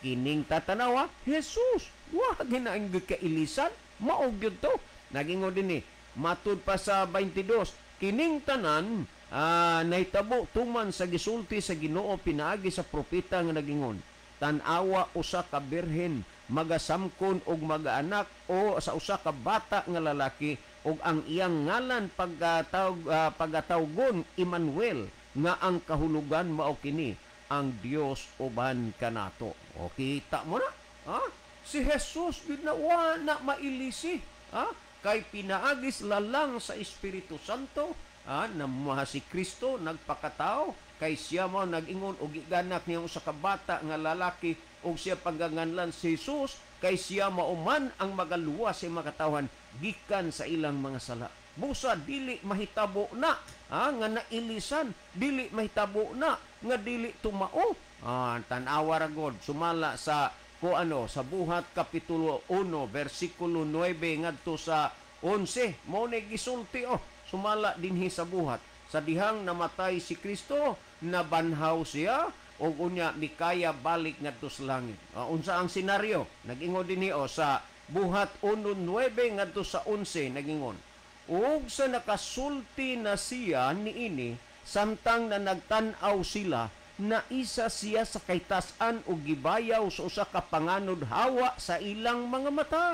Kining tatanawa Jesus, wa ginaang kailisan, mao gyud to. Nagingon dinhi matud pa sa 22, kining tanan nahitabo tuman sa gisulti sa Ginoo pinaagi sa propeta nga nagingon, tan-awa usa ka birhen magasamkon og magaanak o sa usa ka bata nga lalaki, og ang iyang ngalan pagatawgon Emmanuel, nga ang kahulugan mao kini, ang Dios uban kanato. O kita mo na, ha? Si Jesus gyud na wa na mailisi, ha? Kay pinaagis lalang sa Espiritu Santo, na si Kristo nagpakatao, kay siya mao nag-ingon og giganak niya usa ka bata nga lalaki og siya pagganganlan si Jesus, kay siya mauman ang magaluwas sa mga katawhan gikan sa ilang mga sala. Busa dili mahitabo na nga nailisan, dili mahitabo na nga dili tumao. Tan-awa ra god sumala sa kuano sa Buhat kapitulo 1 bersikulo 9 ngadto sa 11, mao ni gisulti o sumala dinhi sa Buhat, sa dihang namatay si Kristo, nabanhaw siya og unya mikaya balik ngadto sa langit. Unsa ang senaryo? Nagingon dinhi o sa Buhat 1:9 ngadto sa 11, nagingon, og sa nakasulti na siya niini, samtang na nagtan-aw sila, naisa siya sa kaytas-an og gibayaw sa usa ka panganod hawa sa ilang mga mata.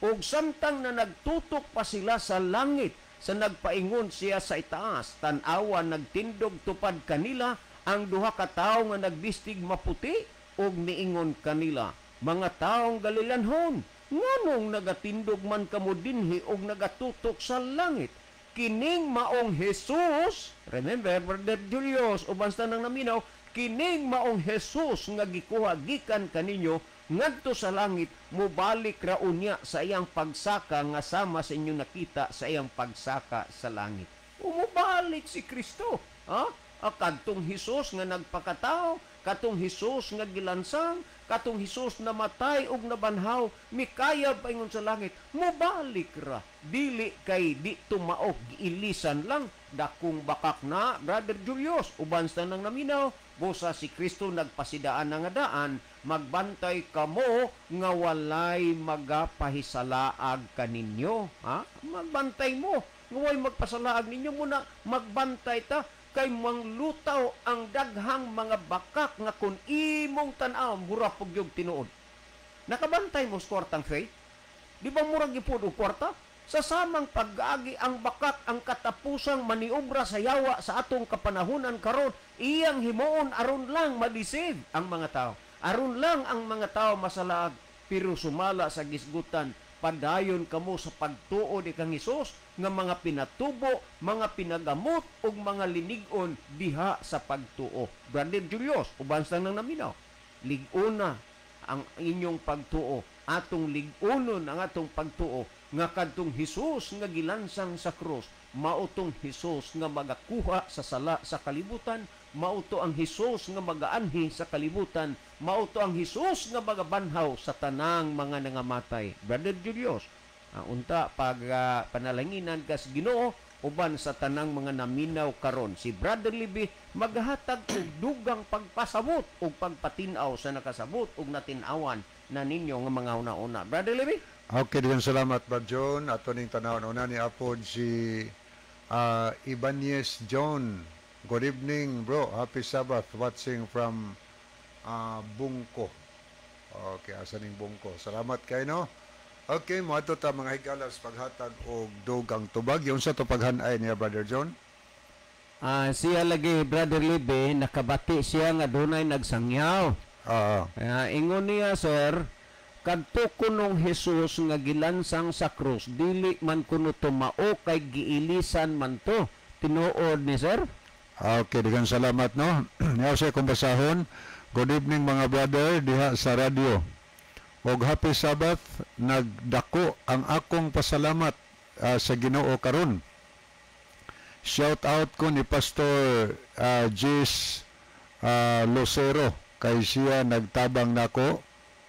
Og samtang na nagtutok pa sila sa langit, sa nagpaingon siya sa itaas, tan-awa nagtindog tupad kanila ang duha ka tawo nga nagbistig maputi, og miingon kanila, mga taong Galilanhon, nganong nagatindog man kamo dinhi og nagatutok sa langit? Kining maong Jesus, remember Brother Julius, uban sa nang naminaw, Kining maong Jesus nga gikuha gikan kaninyo ngadto sa langit, mobalik ra unya sa iyang pagsaka nga sama sa inyo nakita sa iyang pagsaka sa langit. Umubalik si Kristo. Ha? Kadtong Hesus nga nagpakatao, katong Hesus nga gilansang, katong Hesus namatay ug nabanhaw, mikayab paingon sa langit, mobalik ra. Dili kay di tumaok, giilisan lang dakong bakak na, Brother Julius, uban sa nang naminaw, busa si Kristo nagpasidaan na nga daan, magbantay kamo nga walay magapahisalaag kaninyo. Ha? Magbantay mo nga walay magpasalaag ninyo muna, magbantay ta kay manglutaw ang daghang mga bakak nga kun imong tan-aw mura pug yung tinuod. Nakabantay mo sa kwartang faith? Di ba murag gipud og kwarta? Sa samang pag-agi ang bakak ang katapusang maniobra sa yawa sa atong kapanahunan karon, iyang himuon aron lang ma-deceive ang mga tao. Aron lang ang mga tao masalaag, pero sumala sa gisgutan, padayon kamo sa pagtuo ni kang Hesus nga mga pinatubo, mga pinagamot ug mga linig-on diha sa pagtuo. Brother Julius, uban sa nang naminaw, lig-una ang inyong pagtuo, atong lig-unon ang atong pagtuo nga kadtong Hesus nga gilansang sa krus, mautong Hesus nga magakuha sa sala sa kalibutan, mauto ang Hesus nga magaanhi sa kalibutan, mauto ang Hesus nga magabanhaw sa tanang mga nangamatay. Brother Julius, unta pag panalanginan kas Ginoo uban sa tanang mga naminaw karon, si Brother Libby maghatag og dugang pagpasabot ug pagpatin-aw sa nakasabot ug natin-awan na ninyo nga mga una-una. Brother Libby? Okay, daghang salamat, Brad John. Ato ning tanawon una ni apod si Ibanez John. Good evening, bro. Happy Sabbath. Watching from Bungko. Okay, asa ning Bungko. Salamat kay no. Okay, moadto ta mga higalas paghatag og dugang tubag. Yung sa to paghanay niya, Brother John. Siya lagi, Brother Libby, nakabati siya nga dunay nagsangyaw. Ingon niya, sir, kadto kunong Hesus nga gilansang sa krus, dili man kuno tumao kay giilisan man to. Tinuod ni sir? Okay, daghang salamat no. Niya sa akong basahon. Good evening mga brother diha sa radyo. Og happy Sabbath, nagdako ang akong pasalamat sa Ginoo karon. Shout out ko ni Pastor Jis Lucero kay siya nagtabang nako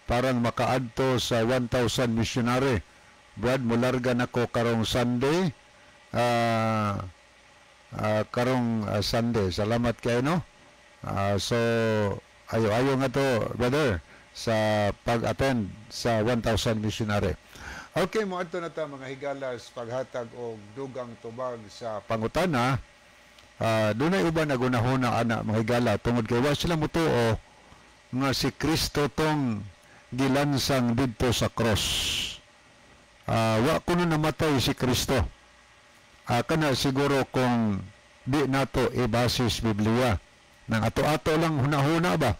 parang makaadto sa 1,000 missionary. Brad, mularga nako karong Sunday. Karong Sunday. Salamat kayo, no? So, ayo-ayo nga to, brother, sa pag-attend sa 1,000 missionary. Okay, moadto na ta mga higalas paghatag og dugang tubag sa pangutana. Dunay uban nagunahuna ana mga higala tungod kay wa sila motuo nga si Kristo tong gilansang didto sa cross. Wa kuno namatay si Kristo. Kana siguro kung di nato ibasis Biblia. Nang ato-ato lang hunahuna ba?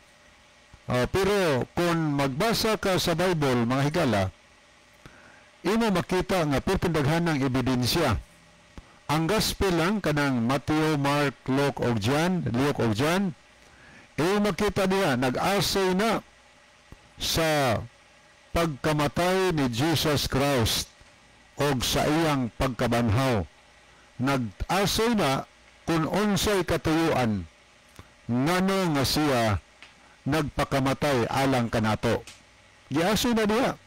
Pero kung magbasa ka sa Bible mga higala, imo makita nga pipindaghan ng ebidensya. Ang gospel lang kanang Matthew, Mark, Luke og John, Luke og John, imo makita diha nag-asay na sa pagkamatay ni Jesus Christ og sa iyang pagkabanhaw. Nag-asay na kung unsay katuyuan ngano nga siya nagpakamatay alang kanato. Giasoy na diha.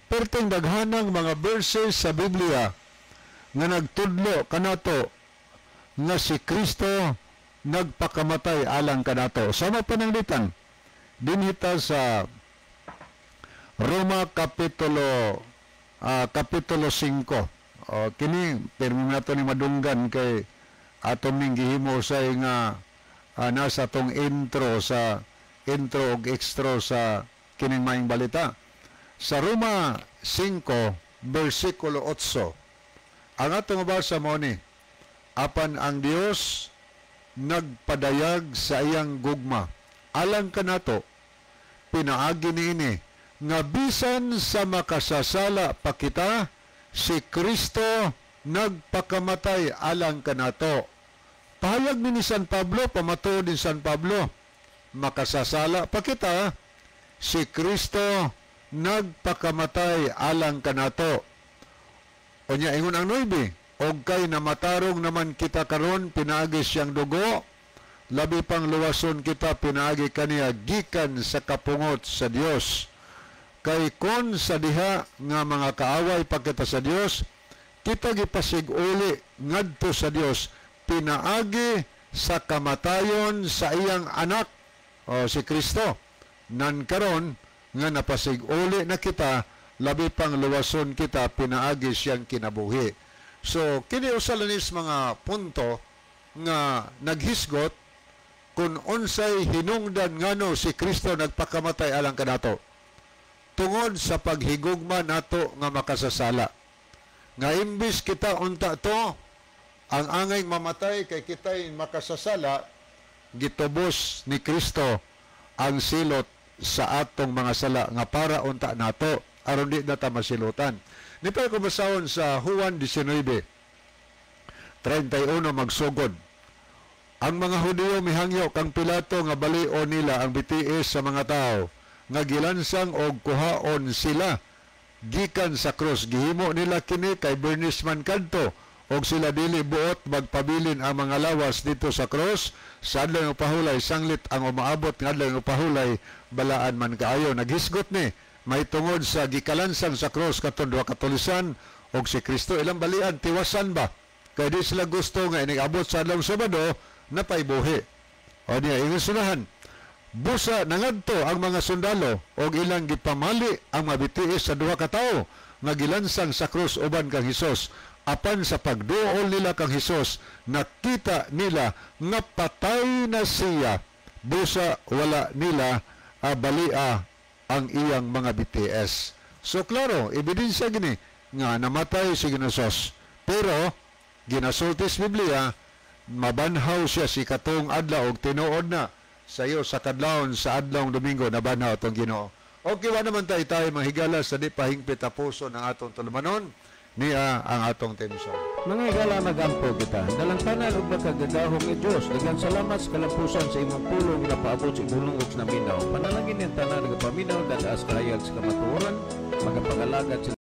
Perteng daghanang mga verses sa Biblia nga nagtudlo kanato nga si Kristo nagpakamatay alang kanato. Sama pananglitan dinhita sa Roma kapitulo kapitulo 5. O, kini pirmi nato ni madunggan kay ato ning gihimo sa nga nasa tong intro sa intro og extra sa kining maayong balita. Sa Roma 5 bersikulo 8. Ang atong mabasa mo ni, apan ang Dios nagpadayag sa iyang gugma alang kanato pinaagi niini nga bisan sa makasasala pa kita, si Kristo nagpakamatay alang kanato. Pahayag ni San Pablo, pamatuod ni San Pablo. makasasala pa kita, si Kristo nagpakamatay alang kanato. Unya ingon ang 9, og kay namatarong naman kita karon pinaagi siyang dugo, labi pang luwason kita pinaagi kaniya gikan sa kapungot sa Dios. Kay kon sa diha nga mga kaaway pa kita sa Dios, kita gipasig-uli ngadto sa Dios pinaagi sa kamatayon sa iyang anak o si Kristo. Nan karon nga napasig-uli na kita, labi pang luwason kita pinaagi siyang kinabuhi. So kini usa lanis mga punto nga naghisgot kung unsay hinungdan ngano si Kristo nagpakamatay alang kanato, tungod sa paghigugma nato nga makasasala. Nga imbis kita unta to ang angay mamatay kay kita'y makasasala, gitubos ni Kristo ang silot sa atong mga sala nga para unta nato aron di na ta masilutan. Nipay ko basahon sa Juan 19:31 magsugod. Ang mga Hudiyo mihangyo kang Pilato nga balion nila ang bitiis sa mga tao nga gilansang og kuhaon sila gikan sa krus. Gihimo nila kini kay Bernis man kadto og sila dili buot magpabilin ang mga lawas dito sa krus sa adlaw nga pahulay, sanglit ang umaabot nga adlaw nga pahulay balaan man kaayo. Naghisgot ni may tungod sa gikalansang sa krus katong duha ka tulisan og si Kristo ilang balian tiwasan ba kay di sila gusto nga inig-abot sa adlaw Sabado napaybuhi. O niya ingon sunahan, busa nangadto ang mga sundalo og ilang gipamali ang mabitiis sa duha ka tawo nga gilansang sa krus uban kang Hesus. Apan sa pagduol nila kang Hesus, nakita nila nga patay na siya. Busa wala nila balia ang iyang mga BTS. So klaro, ebidensya gini nga namatay si Ginosos. Pero ginasulti sa Biblia, mabanhaw siya si katong adlaw og tinuod na sayo sa kadlawon sa adlawng Domingo nabanhaw atong Ginoo. Okay, wa naman tayo tayo mahigala sa di pahingpit a puso ng atong tulumanon niya ang atong tenson. Mga higala, magampo kita. Dalangpanan ug makagagahom nga Dios, daghang salamat sa kalampusan sa imong pulong nga paabot sa imong lungog sa naminaw. Panalangin niyang tanan nagapaminaw, dadaas kahayag sa kamatuoran, magapangalagad sa